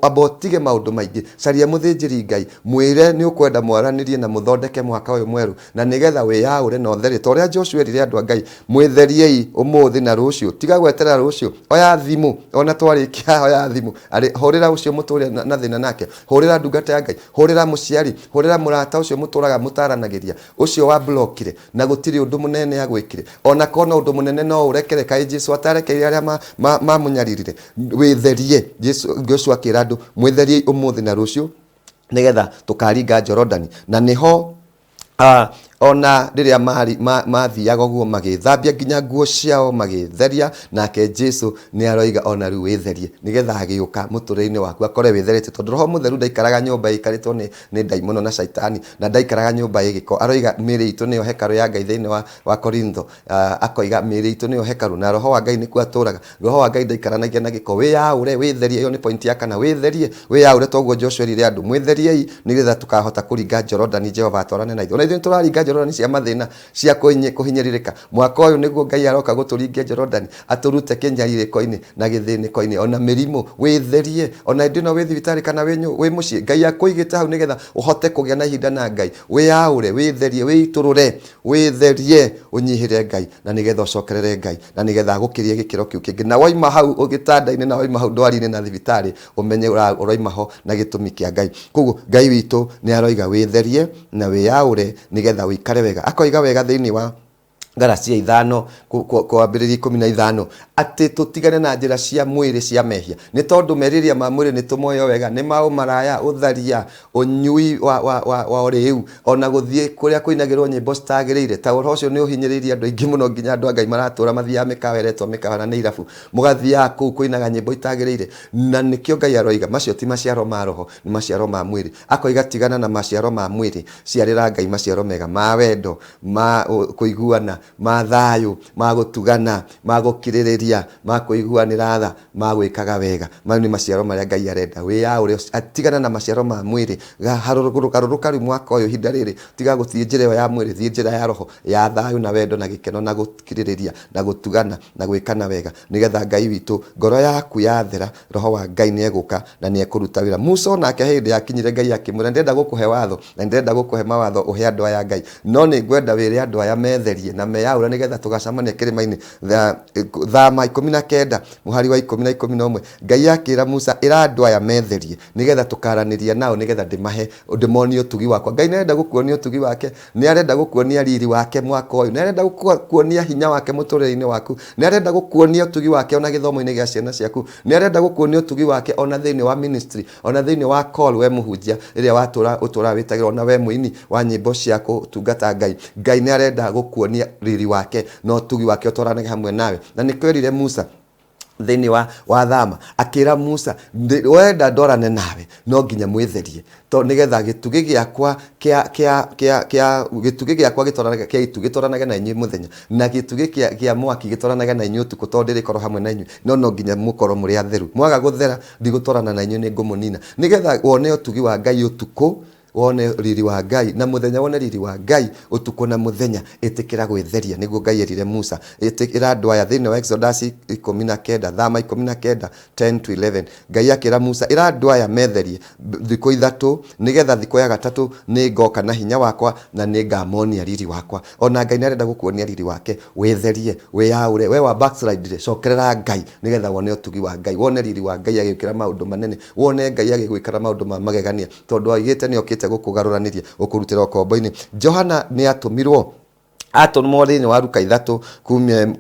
Speaker 1: amba ũtige maũndũ maingĩ, caria mũthĩnjĩri Ngai, mwĩre nĩ ũkwenda mwaranĩrie na mũthondeke mwaka ũyũ mwerũ, na nĩgetha wĩyaũre na ũtherie ta ũrĩa Joshua erire andũ a Ngai, mwĩtheriei ũmũthĩ na rũciũ. Tiga gweterera rũciũ, oya thimũ, ona twarĩkia oya thimũ, hũrĩra ũcio mũtũrĩa na thĩna nake, hũrĩra ndungata ya Ngai, hũrĩra mũciari, hũrĩra mũrata ũcio mũtũraga mũtaranagĩria, ũcio wa blockire na gũtirĩ ũndũ mũnene agwĩkire. Ona korwo no ũndũ mũnene no ũrekere, kaĩ Jesu atarekeire arĩa mamũnyaririre? Wĩtherie. Joshua akĩra andũ, mwĩtheriei ũmũthĩ na rũciũ nĩgetha tũkaringa Jorodani. Na nĩho ona rĩrĩa mathiaga ũguo magĩthambia nginya nguo ciao magĩtheria, nake Jesu nĩ aroiga ona rĩu wĩtherie nĩgetha agĩũka mũtũrĩre-inĩ waku akore wĩtherete, tondũ Roho Mũtheru ndaikaraga nyũmba ĩikarĩtwo nĩ ndaimono na caitani, na ndaikaraga nyũmba ĩ gĩko. Aroiga mĩĩrĩ itũ nĩyo hekarũ ya Ngai thĩinĩ wa Korintho. Akoiga mĩĩrĩ itũ nĩyo hekarũ na Roho wa Ngai nĩkuo atũraga. Roho wa Ngai ndaikaranagia na gĩko. Wĩyaũre, wĩtherie, ĩyo nĩ point ya kana. Wĩtherie, wĩyaũre toguo Joshua erire andũ, mwĩtheriei nĩgetha tũkahota kũringa Jorodani, Jehova atwarane na ithuĩ. Ona ithuĩ nĩtũraringa Jorodani cia mathĩna, cia kũhinyĩrĩrĩka. Mwaka ũyũ nĩguo Ngai aroka gũtũringia Jorodani, atũrute kĩnyarirĩko-inĩ na gĩthĩnĩko-inĩ, ona mĩrimũ. Wĩtherie, ona hĩndĩ ĩno wĩ thibitarĩ kana wĩ mũciĩ, Ngai akũigĩte hau nĩgetha ũhote kũgĩa na ihinda na Ngai. Wĩyaũre, wĩtherie, wĩitũrũre, wĩtherie, ũnyihĩre Ngai, na nĩgetha ũcokerere Ngai, na nĩgetha agũkĩrie gĩkĩro kĩu kĩngĩ. Na waima hau gĩtanda-inĩ, na waima hau ndwari-inĩ na thibitarĩ, ũmenye ũraima ho na gĩtũmi kĩa Ngai. Koguo Ngai witũ nĩ aroiga wĩtherie na wĩyaũre nĩgetha ũikare wega. Akoiga wega thĩinĩ wa Galatia ithano kwambĩrĩria 15, atĩ tũtigane na njĩra cia mwĩrĩ cia mehia, nĩ tondũ merirĩria ma mwĩrĩ nĩ tũmoĩ o wega, nĩ ma ũmaraya, ũtharia, ũnyui wa ũrĩu, ona gũthiĩ kũrĩa kũinagĩrwo nyĩmbo citagĩrĩire. Ta ũhoro ũcio nĩ ũhinyĩrĩirie andũ aingĩ mũno, nginya andũ a Ngai maratũra mathiaga mĩkawa ĩretwo mĩkawa na nĩ irabu, mũgathiaga kũu kũinaga nyĩmbo itagĩrĩire. Na nĩkĩo Ngai aroiga macio ti maciaro ma roho, nĩ maciaro ma mwĩrĩ. Akoiga tigana na maciaro ma mwĩrĩ, ciarĩra Ngai maciaro mega ma wendo, ma kũiguana, ma thayũ, ma gũtugana, ma gũkirĩrĩria, ma kũiguanĩra tha, ma gwĩkaga wega. Mau nĩ maciaro marĩa Ngai arenda wĩyaũre, tigana na maciaro ma mwĩrĩ. Garũrũka rĩu mwaka ũyũ, ihinda rĩrĩ, tiga gũthiĩ njĩra ĩyo ya mwĩrĩ, thiĩ njĩra ya roho, ya thayũ na wendo na gĩkeno na gũkirĩrĩria na gũtugana na gwĩkana wega, nĩgetha Ngai witũ, ngoro yaku yathera, Roho wa Ngai nĩ egũka na nĩ ekũruta wĩra. Musa onake hĩndĩ yakinyire Ngai akĩmwĩra, ndĩrenda gũkũhe watho na ndĩrenda gũkũhe mawatho ũhe andũ aya Ngai, no nĩ ngwenda wĩre andũ aya metherie na meyaũre nĩgetha tũgacemania kĩrĩma-inĩ. Thama 19 mũhari wa 10 na 11, Ngai akĩra Musa, ĩra andũ aya metherie nĩgetha tũkaranĩria nao nĩgetha ndĩmahe ndĩmonie ũtugi wakwa. Ngai nĩ arenda gũkuonia ũtugi wake, nĩ arenda gũkuonia riri wake mwaka ũyũ, nĩ arenda gũkuonia hinya wake mũtũrĩre-inĩ waku, nĩ arenda gũkuonia ũtugi wake ona gĩthomo-inĩ gĩa ciana ciaku, nĩ arenda gũkuonia ũtugi wake ona thĩinĩ wa ministry, ona thĩinĩ wa call we mũhunjia ĩrĩa watũra ũtũraga wĩtagĩrwo, ona we mũini wa nyĩmbo cia gũtungata Ngai. Ngai nĩ arenda gũkuonia riri wake na ũtugi wake ũtwaranage hamwe nawe. Na nĩkĩo erire Musa thĩinĩ wa Thama, akĩra Musa, wenda ndwarane nawe no nginya mwĩtherie, to nĩgetha gĩtugĩ gĩakwa kĩa kĩa kĩa kĩa gĩtugĩ gĩakwa gĩtwaranage kĩa itu gĩtwaranage na inyuĩ mũthenya, na gĩtugĩ kĩa mwaki gĩtwaranage na inyuĩ ũtukũ, tondũ ndĩrĩkorwo hamwe na inyuĩ, no no nginya mũkorwo mũrĩ atheru. Mwaga gũthera, ndigũtwarana na inyuĩ, nĩ ngũmũnina. Nĩgetha wone ũtugi wa Ngai ũtukũ, wone riri wa Ngai na mũthenya, wone riri wa Ngai ũtukũ na mũthenya, ĩtĩkĩra gwĩtheria. Nĩguo Ngai erire Musa, ĩtĩkĩra andũ aya thĩinĩ wa Exodus 19, Thama 19, 10 to 11. Ngai akĩra Musa, ĩra andũ aya metherie thikũ ithatũ, nĩgetha thikũ ya gatatũ nĩ ngoka na hinya wakwa na nĩ ngamonia riri wakwa. Ona Ngai nĩ arenda gũkuonia riri wake. Wĩtherie, wĩyaũre, we wa backslide, cokerera Ngai nĩgetha wone ũtugi wa Ngai, wone riri wa Ngai agĩũkĩra maũndũ manene, wone Ngai agĩgwĩkara maũndũ ma magegania, tondũ oigĩte nĩ okĩte gũkũgarũranĩria, gũkũrutĩra ũkombo-inĩ. Johana nĩ atũmirwo atũmwo thĩinĩ wa Luka ithatũ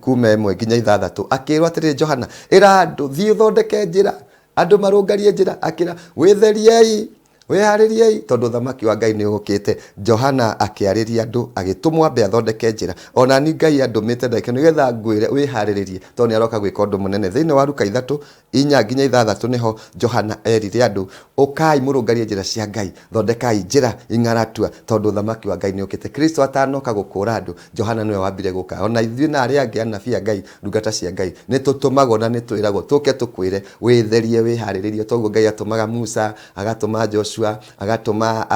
Speaker 1: kuma 1 nginya 6, akĩrwo atĩrĩrĩ, Johana, ĩra andũ, thiĩ ũthondeke njĩra, andũ marũngarie njĩra, akĩra wĩtheriei, wĩharĩriei, tondũ ũthamaki wa Ngai nĩ ũkĩte. Johana akĩarĩria andũ, agĩtũmwo ambe athondeke njĩra. Ona ni Ngai andũmĩte ndagĩka nĩgetha ngwĩre wĩharĩrĩrie, tondũ nĩ aroka gwĩka ũndũ mũnene. Thĩinĩ wa Luka ithatũ 4 nginya 6 nĩho Johana erire andũ, ũkai mũrũngarie njĩra cia Ngai, thondekai njĩra ing'aratua, tondũ ũthamaki wa Ngai nĩ ũkĩte. Kristo atanoka gũkũra andũ, Johana nĩwe wambire gũka. Ona ithuĩ na arĩa angĩ anabii a Ngai, ndungata cia Ngai, nĩ tũtũmagwo na nĩ twĩragwo tũke tũkwĩre wĩtherie, wĩharĩrĩrie. Toguo Ngai atũmaga Musa, agatũma Joshua, agatũma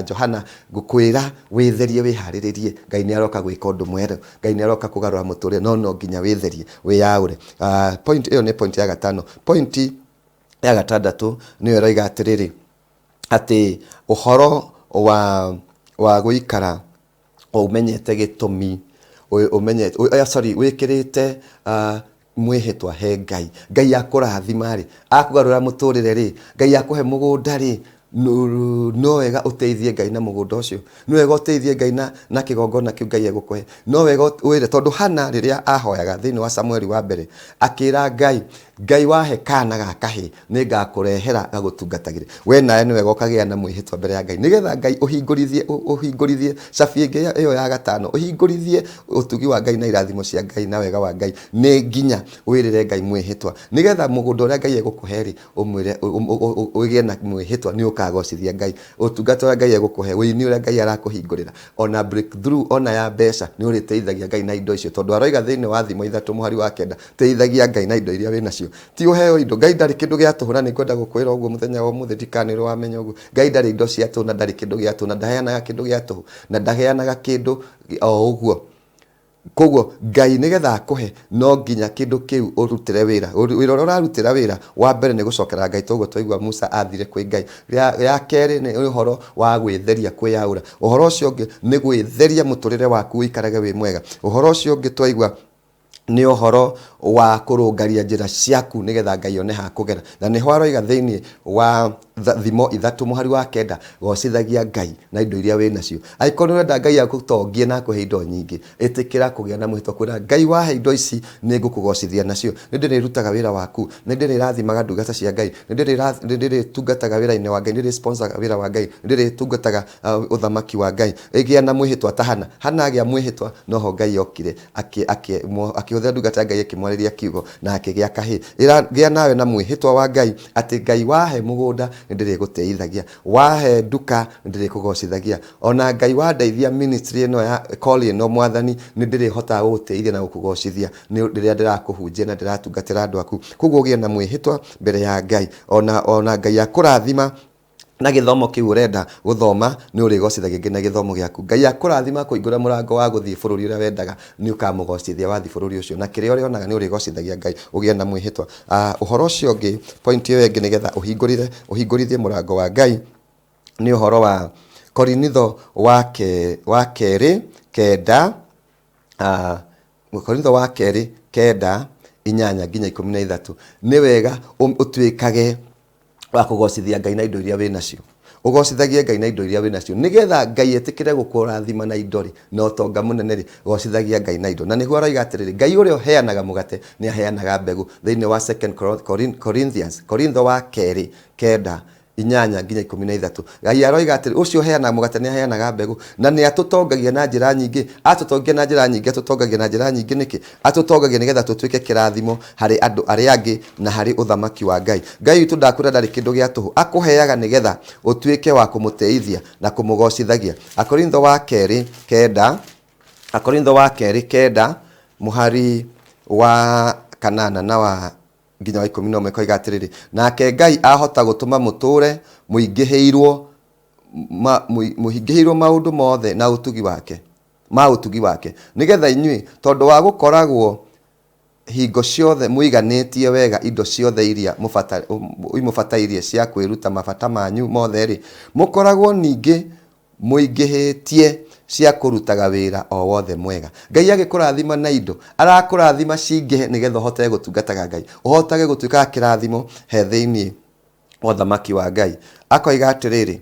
Speaker 1: Johana gũkwĩra wĩtherie, wĩharĩrĩrie. Ngai nĩ aroka gwĩka ũndũ mwerũ, Ngai nĩ aroka kũgarũra mũtũrĩre, no no nginya wĩtherie, wĩyaũre. Point ĩyo nĩ point ya gatano. Point ya gatandatũ nĩyo ĩroiga atĩrĩrĩ, atĩ ũhoro wa gũikara ũmenyete gĩtũmi, ũmenyete, sorry, wĩkĩrĩte mwĩhĩtwa he Ngai. Ngai akũrathima rĩ, akũgarũra mũtũrĩre rĩ, Ngai akũhe mũgũnda rĩ, no wega ũteithie Ngai na mũgũnda ũcio, no wega ũteithie Ngai na kĩgongona kĩu Ngai egũkũhe, no wega wĩre, tondũ Hana rĩrĩa ahoyaga thĩinĩ wa Samueli wa mbere, akĩra Ngai, Ngai wahe kana ga kahĩĩ nĩ ngakũrehera gagũtungatagĩre. We nawe nĩ wega ũkagĩa na mwĩhĩtwa mbere ya Ngai, nĩgetha Ngai ũhingũrithie cabi ĩngĩ ĩyo ya gatano, ũhingũrithie ũtugi wa Ngai na irathimo cia Ngai na wega wa Ngai. Nĩ nginya wĩrĩre Ngai mwĩhĩtwa, nĩgetha mũgũnda ũrĩa Ngai egũkũhe rĩ, ũmwĩre, ũgĩe na mwĩhĩtwa nĩ ũkagocithia Ngai. Ũtungata ũrĩa Ngai egũkũhe, ũini ũrĩa Ngai arakũhingũrĩra, ona breakthrough ona ya mbeca, nĩ ũrĩteithagia Ngai na indo icio, tondũ aroiga thĩinĩ wa Thimo 3 mũhari wa 9, teithagia Ngai na indo iria wĩ nacio, ti ũheo indo. Ngai ndarĩ kĩndũ gĩa tũhũ, na nĩ ngwenda gũkwĩra ũguo mũthenya wa ũmũthĩ, ndikana nĩ wamenya ũguo. Ngai ndarĩ indo cia tũhũ na ndarĩ kĩndũ gĩa tũhũ, na ndaheanaga kĩndũ gĩa tũhũ, na ndaheanaga kĩndũ o ũguo. Koguo Ngai nĩgetha akũhe no nginya kĩndũ kĩu ũrutĩre wĩra. Wĩra ũrĩa ũrarutĩra wĩra wa mbere nĩ gũcokera Ngai, toguo twaigua Musa athire kwĩ Ngai. Ya kerĩ nĩ ũhoro wa gwĩtheria, kwĩyaũra. Ũhoro ũcio ũngĩ nĩ gwĩtheria mũtũrĩre waku ũikarage wĩ mwega. Ũhoro ũcio ũngĩ twaigua nĩ ũhoro wa kũrũngaria njĩra ciaku nĩgetha Ngai one ha kũgera. Na nĩho aroiga thĩinĩ wa Thimo 3 mũhari wa 9, gocithagia Ngai na indo iria wĩ nacio. Angĩkorwo nĩ ũrenda Ngai agũtongie na akũhe indo nyingĩ, ĩtĩkĩra kũgĩa na mwĩhĩtwa kwĩra Ngai, wahe indo ici nĩ ngũkũgocithia nacio, nĩ ndĩrĩrutaga wĩra waku, nĩ ndĩrĩrathimaga ndungata cia Ngai, nĩ ndĩrĩtungataga wĩra-inĩ wa Ngai, nĩ ndĩrĩ-sponsoraga wĩra wa Ngai, nĩ ndĩrĩtungataga ũthamaki wa Ngai. Gĩa na mwĩhĩtwa ta Hana. Hana agĩa mwĩhĩtwa noho Ngai okire akĩhũthĩra ndungata ya Ngai ĩkĩmwarĩria kiugo na akĩgĩa kahĩĩ. Gĩa nawe na mwĩhĩtwa wa Ngai atĩ Ngai wahe mũgũnda nĩ ndĩrĩgũtĩithagia, wahe nduka nĩ ndĩrĩkũgocithagia, ona Ngai wandeithia ministry ĩno ya call ĩno Mwathani nĩ ndĩrĩhotaga gũgũtĩithia na gũkũgocithia nĩ rĩrĩa ndĩrakũhunjia na ndĩratungatĩra andũ aku. Koguo ũgĩe na mwĩhĩtwa mbere ya Ngai, ona Ngai akũrathima na gĩthomo kĩu ũrenda gũthoma nĩ ũrĩgocithagia nginya gĩthomo gĩaku. Ngai akũrathima akũhingũra mũrango wa gũthiĩ bũrũri ũrĩa wendaga nĩ ũkamũgocithia wathiĩ bũrũri ũcio, na kĩrĩa ũrĩonaga nĩ ũrĩgocithagia Ngai, ũgĩe na mwĩhĩtwa. Ũhoro ũcio ũngĩ, point ĩyo ĩngĩ nĩgetha ũhingũrire, ũhingũrithie mũrango wa Ngai nĩ ũhoro wa Korinitho wa kerĩ 9, Korinitho wa kerĩ 9 8 nginya 13. Nĩ wega ũtuĩkage wa kũgocithia Ngai na indo iria wĩ nacio. Ũgocithagie Ngai na indo iria wĩ nacio nĩgetha Ngai etĩkĩre gũkũrathima na indo rĩ, na ũtonga mũnene rĩ, gocithagia Ngai na indo. Na nĩguo aroiga atĩrĩrĩ, Ngai ũrĩa ũheanaga mũgate nĩ aheanaga mbegũ. Thĩinĩ wa Second Corinthians, Korintho wa kerĩ 9 8 nginya 13, Ngai aroiga atĩrĩ, ũcio ũheanaga mũgate nĩ aheanaga mbegũ, na nĩ atũtongagia na njĩra nyingĩ. Atũtongia na njĩra nyingĩ, atũtongagia na njĩra nyingĩ nĩkĩ? Atũtongagia nĩgetha tũtuĩke kĩrathimo harĩ andũ arĩa angĩ na harĩ ũthamaki wa Ngai. Ngai witũ ndakwĩra ndarĩ kĩndũ gĩa tũhũ, akũheaga nĩgetha ũtuĩke wa kũmũtĩithia na kũmũgocithagia. Akorintho wa kerĩ 9, Akorintho wa kerĩ 9 mũhari wa 8 na wa nginya wa 11 koiga atĩrĩrĩ, nake Ngai ahota gũtũma mũtũre mũingĩhĩirwo mũhingĩhĩirwo maũndũ mothe na ũtugi wake, ma ũtugi wake, nĩgetha inyuĩ, tondũ wa gũkoragwo hingo ciothe mũiganĩtie wega indo ciothe iria imũbatairie cia kwĩruta mabata manyu mothe-rĩ, mũkoragwo ningĩ mũingĩhĩtie cia kũrutaga wĩra o wothe mwega. Ngai agĩkũrathima na indo, arakũrathima cingĩhe nĩgetha ũhotage gũtungataga Ngai, ũhotage gũtuĩkaga kĩrathimo he thĩinĩ wa ũthamaki wa Ngai. Akoiga atĩrĩrĩ,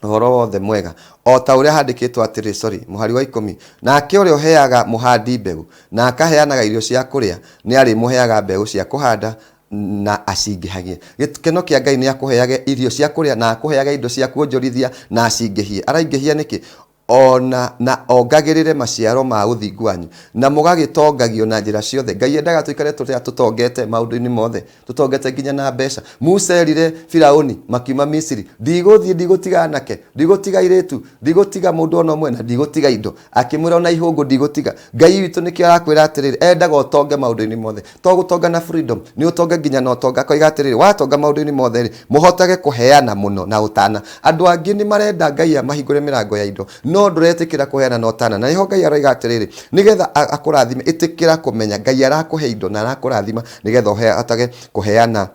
Speaker 1: ũhoro wothe mwega o ta ũrĩa handĩkĩtwo atĩrĩ, sorry, mũhari wa 10, nake ũrĩa ũheaga mũhandi mbegũ na akaheanaga irio cia kũrĩa nĩ arĩmũheaga mbegũ cia kũhanda na acingĩhagie. Gĩkeno kĩa Ngai nĩ akũheage irio cia kũrĩa na akũheage indo cia kuonjorithia na acingĩhie. Araingĩhia nĩkĩ? Ona na ongagĩrĩre maciaro ma ũthingu wanyu, na mũgagĩtongagio na njĩra ciothe. Ngai endaga tũikare tũrĩa tũtongete maũndũ-inĩ mothe, tũtongete nginya na mbeca. Musa erire Firauni makiuma Misiri, ndigũthiĩ, ndigũtiga anake, ndigũtiga airĩtu, ndigũtiga mũndũ ona ũmwe, na ndigũtiga indo. Akĩmwĩra ona ihũngũ ndigũtiga. Ngai witũ nĩkĩo arakwĩra atĩrĩrĩ, endaga ũtonge maũndũ-inĩ mothe. To gũtonga na freedom, nĩ ũtonge nginya na ũtonga. Akoiga atĩrĩrĩ, watonga maũndũ-inĩ mothe rĩ, mũhotage kũheana mũno na ũtana. Andũ angĩ nĩ marenda Ngai amahingũre mĩrango ya indo, no ndũretĩkĩra kũheana na ũtana. Na nĩho Ngai aroiga atĩrĩrĩ, nĩgetha akũrathime, ĩtĩkĩra kũmenya Ngai arakũhe indo na arakũrathima nĩgetha ũhotage kũheana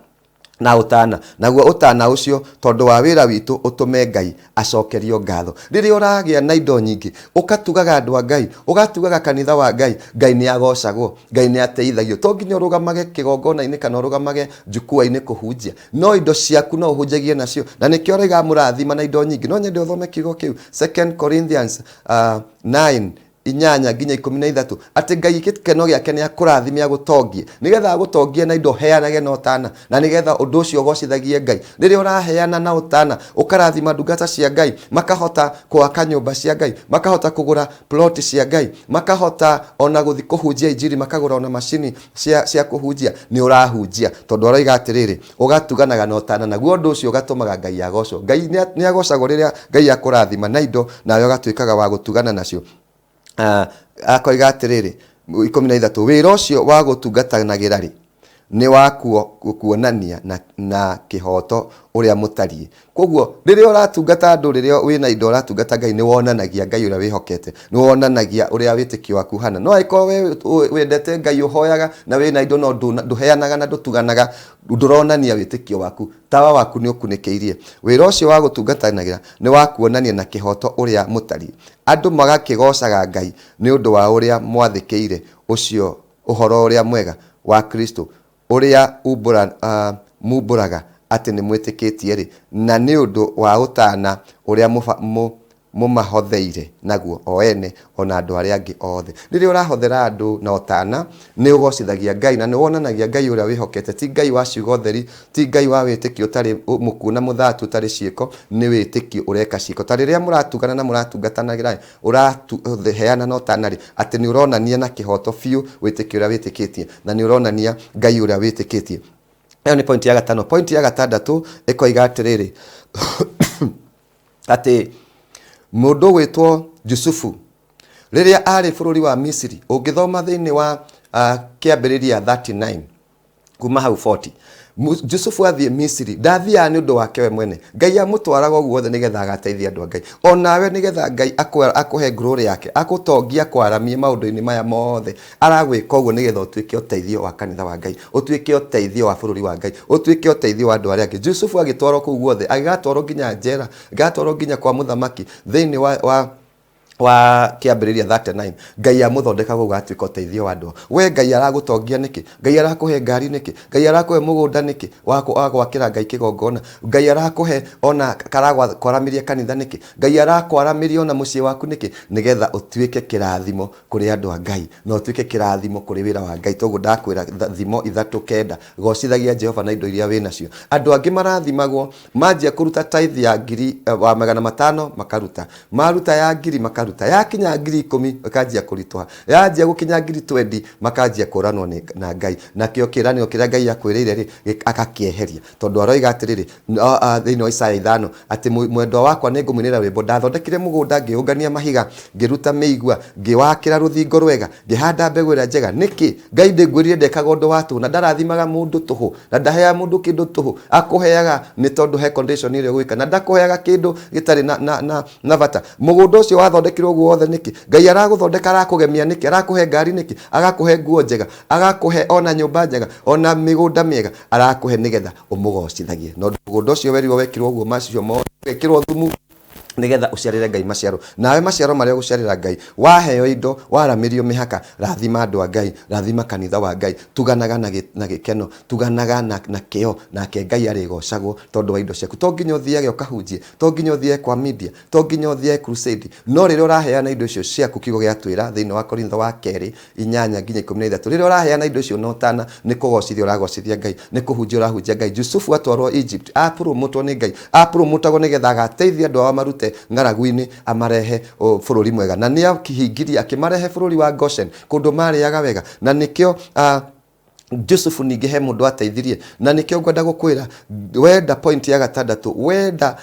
Speaker 1: na ũtana. Naguo ũtana ũcio, tondũ wa wĩra witũ, ũtũme Ngai acokerio ngatho. Rĩrĩa ũragĩa na indo nyingĩ, ũkatugaga andũ a Ngai, ũgatugaga kanitha wa Ngai, Ngai nĩ agocagwo, Ngai nĩ ateithagio. To nginya ũrũgamage kĩgongona-inĩ kana ũrũgamage njukua-inĩ kũhunjia, no indo ciaku no ũhunjagie nacio. Na nĩkĩo aroiga amũrathima na indo nyingĩ. No nyende ũthome kiugo kĩu, 2 Corinthians 9 8 nginya 13, atĩ Ngai gĩkeno gĩake nĩ akũrathime agũtongie, nĩgetha agũtongie na indo heanage na ũtana, na nĩgetha ũndũ ũcio ũgocithagie Ngai. Rĩrĩa ũraheana na ũtana, ũkarathima ndungata cia Ngai, makahota gwaka nyũmba cia Ngai, makahota kũgũra plot cia Ngai, makahota ona gũthiĩ kũhunjia injiri, makagũra ona macini cia kũhunjia, nĩ ũrahunjia. Tondũ aroiga atĩrĩrĩ, ũgatuganaga na ũtana, naguo ũndũ ũcio ũgatũmaga Ngai agocwo. Ngai nĩ agocagwo rĩrĩa Ngai akũrathima na indo, nawe ũgatuĩkaga wa gũtugana nacio. Akoiga atĩrĩrĩ, 13, wĩra ũcio wa gũtungatanagĩra rĩ, nĩ wa kuonania na kĩhooto ũrĩa mũtariĩ. Koguo rĩrĩa ũratungata andũ, rĩrĩa wĩna indo ũratungata Ngai, nĩ wonanagia Ngai ũrĩa wĩhokete, nĩ wonanagia ũrĩa wĩtĩkio waku ũhana. No angĩkorwo we wendete Ngai, ũhoyaga na wĩna indo no ndũheanaga na ndũtuganaga, ndũronania wĩtĩkio waku, tawa waku nĩ ũkunĩkĩirie. Wĩra ũcio wa gũtungatanagĩra nĩ wa kuonania na kĩhooto ũrĩa mũtariĩ, andũ magakĩgoocaga Ngai nĩ ũndũ wa ũrĩa mwathĩkĩire ũcio ũhoro ũrĩa mwega wa Kristo, ũrĩa mumbũraga atĩ nĩ mwĩtĩkĩtie-rĩ, na nĩ ũndũ wa ũtana ũrĩa mũmahotheire naguo o ene o na andũ arĩa angĩ othe. Rĩrĩa ũrahothera andũ na ũtana, nĩ ũgocithagia Ngai na nĩ wonanagia Ngai ũrĩa wĩhokete ti Ngai wa ciugo theri, ti Ngai wa wĩtĩkio ũtarĩ mũkuũ na mũthatu ũtarĩ ciĩko, nĩ wĩtĩkio ũreka ciĩko. Ta rĩrĩa mũratugana na mũratungatanagĩra ũraheana na ũtana rĩ, atĩ nĩ ũronania na kĩhoto biũ wĩtĩkio ũrĩa wĩtĩkĩtie na nĩ ũronania Ngai ũrĩa wĩtĩkĩtie. Ĩyo nĩ point ya gatano. Point ya gatandatũ ĩkoiga atĩrĩrĩ, atĩ mũndũ ũgwĩtwo Jusufu rĩrĩa arĩ bũrũri wa Misiri, ũngĩthoma thĩinĩ wa Kĩambĩrĩria 39 kuma hau 40, Jusufu athiĩ Misiri ndathiaga nĩ ũndũ wake we mwene. Ngai amũtwaraga ũguo wothe nĩgetha agateithie andũ a Ngai. O nawe nĩgetha Ngai akũhe glory yake, agũtongie, akwaramie maũndũ-inĩ maya mothe, aragwĩka ũguo nĩgetha ũtuĩke ũteithio wa kanitha wa Ngai, ũtuĩke ũteithio wa bũrũri wa Ngai, ũtuĩke ũteithio wa andũ arĩa angĩ. Jusufu agĩtwarwo kũu guothe, agĩgatwarwo nginya njera, agĩgatwarwo nginya kwa mũthamaki thĩinĩ wa Kĩambĩrĩria 39. Ngai amũthondeka kũu gatuĩka ũteithio wa andũ. We Ngai aragũtongia nĩkĩ? Ngai arakũhe ngari nĩkĩ? Ngai arakũhe mũgũnda nĩkĩ wa gwakĩra Ngai kĩgongona? Ngai arakũhe ona karakwaramĩria kanitha nĩkĩ? Ngai arakwaramĩria ona mũciĩ waku nĩkĩ? Nĩgetha ũtuĩke kĩrathimo kũrĩ andũ a Ngai na ũtuĩke kĩrathimo kũrĩ wĩra wa Ngai. Toguo ndakwĩra Thimo 3:9, gocithagia Jehova na indo iria wĩ nacio. Andũ angĩ marathimagwo manjia kũruta tithe ya ngiri wa 500 makaruta, maruta ya ngiri makaruta, yakinya 10,000 ĩkanjia kũritũha, yanjia gũkinya 20,000 makanjia kũranwo na Ngai. Nakĩo kĩĩranĩro kĩrĩa Ngai akwĩrĩire rĩ, agakĩeheria, tondũ aroiga atĩrĩrĩ thĩinĩ wa Isaya 5 atĩ mwendwa wakwa nĩ ngũmũinĩra rwĩmbo, ndathondekire mũgũnda, ngĩũngania mahiga, ngĩruta mĩigua, ngĩwakĩra rũthingo rwega, ngĩhanda mbegũ ĩrĩa njega. Nĩkĩ Ngai ndĩngwĩrire ndekaga ũndũ wa tũhũ na ndarathimaga mũndũ tũhũ na ndaheaga mũndũ kĩndũ tũhũ? Akũheaga nĩ tondũ he condition ĩrĩa ũgwĩka, na ndakũheaga kĩndũ gĩtarĩ na bata. Mũgũnda ũcio wathondekirwo ũguo wothe nĩkĩ? Ngai aragũthondeka, arakũgemia nĩkĩ? Arakũhe ngari nĩkĩ? Agakũhe nguo njega, agakũhe ona nyũmba njega, ona mĩgũnda mĩega, arakũhe nĩgetha ũmũgocithagie. Na ũndũ mũgũnda ũcio werirwo wekirwo ũguo, macio mothe wekĩrwo thumu nĩgetha ũciarĩre Ngai maciaro. Nawe maciaro marĩa ũgũciarĩra Ngai, waheo indo, waramĩrio mĩhaka, rathima andũ a Ngai, rathima kanitha wa Ngai, tuganaga na gĩkeno, tuganaga na kĩo, nake Ngai arĩgocagwo tondũ wa indo ciaku. To nginya ũthiage ũkahunjie, to nginya ũthiage kwa media, to nginya ũthiage crusade, no rĩrĩa ũraheana indo icio ciaku, kiugo gĩatwĩra thĩinĩ wa Korintho wa kerĩ 8 nginya 13, rĩrĩa ũraheana indo icio na ũtana, nĩ kũgocithia ũragocithia Ngai, nĩ kũhunjia ũrahunjia Ngai. Jusufu atwarwo Egypt, apromotwo nĩ Ngai, apromotagwo nĩgetha agateithia andũ ao amarute ng'aragu-inĩ, amarehe bũrũri mwega, na nĩ akĩhingirie, akĩmarehe bũrũri wa Goshen, kũndũ marĩaga wega. Na nĩkĩo Jusufu ningĩ he mũndũ ateithirie, na nĩkĩo ngwenda gũkwĩra, wenda point ya gatandatũ, wenda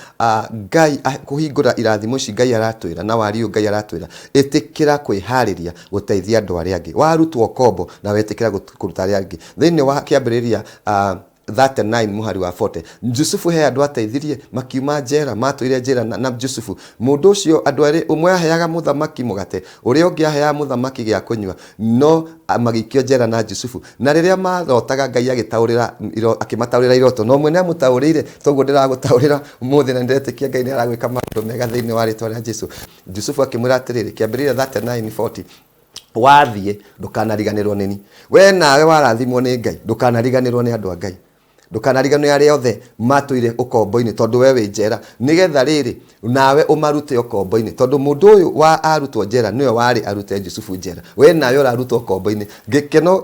Speaker 1: Ngai kũhingũra irathimo ici Ngai aratwĩra na wari ũyũ Ngai aratwĩra, ĩtĩkĩra kwĩharĩria gũteithia andũ arĩa angĩ. Warutwo kombo na wetĩkĩra kũruta arĩa angĩ. Thĩinĩ wa Kĩambĩrĩria 39 mũhari wa 40, Jusufu he andũ ateithirie makiuma njera, matũire njera na Jusufu. Mũndũ ũcio andũ erĩ, ũmwe aheaga mũthamaki mũgate, ũrĩa ũngĩ aheaga mũthamaki gĩa kũnyua, no magĩikio njera na Jusufu. Na rĩrĩa marotaga, Ngai agĩtaũrĩra akĩmataũrĩra iroto, na ũmwe nĩ amũtaũrĩire toguo ndĩragũtaũrĩra ũmũthĩ, na nĩndĩretĩkia Ngai nĩ aragwĩka maũndũ mega thĩinĩ wa rĩtwa rĩa Jesu. Jusufu akĩmwĩra atĩrĩrĩ, Kĩambĩrĩria 39:40, wathiĩ ndũkanariganĩrwo nĩni. We nawe warathimwo nĩ Ngai, ndũkanariganĩrwo nĩ andũ a Ngai, ndũkanariganĩrwo nĩ arĩa othe matũire ũkombo-inĩ, tondũ we wĩ njera, nĩgetha rĩrĩ nawe ũmarute ũkombo-inĩ. Tondũ mũndũ ũyũ wa arutwo njera nĩwe warĩ arute Jusufu njera. We nawe ũrarutwo ũkombo-inĩ, gĩkeno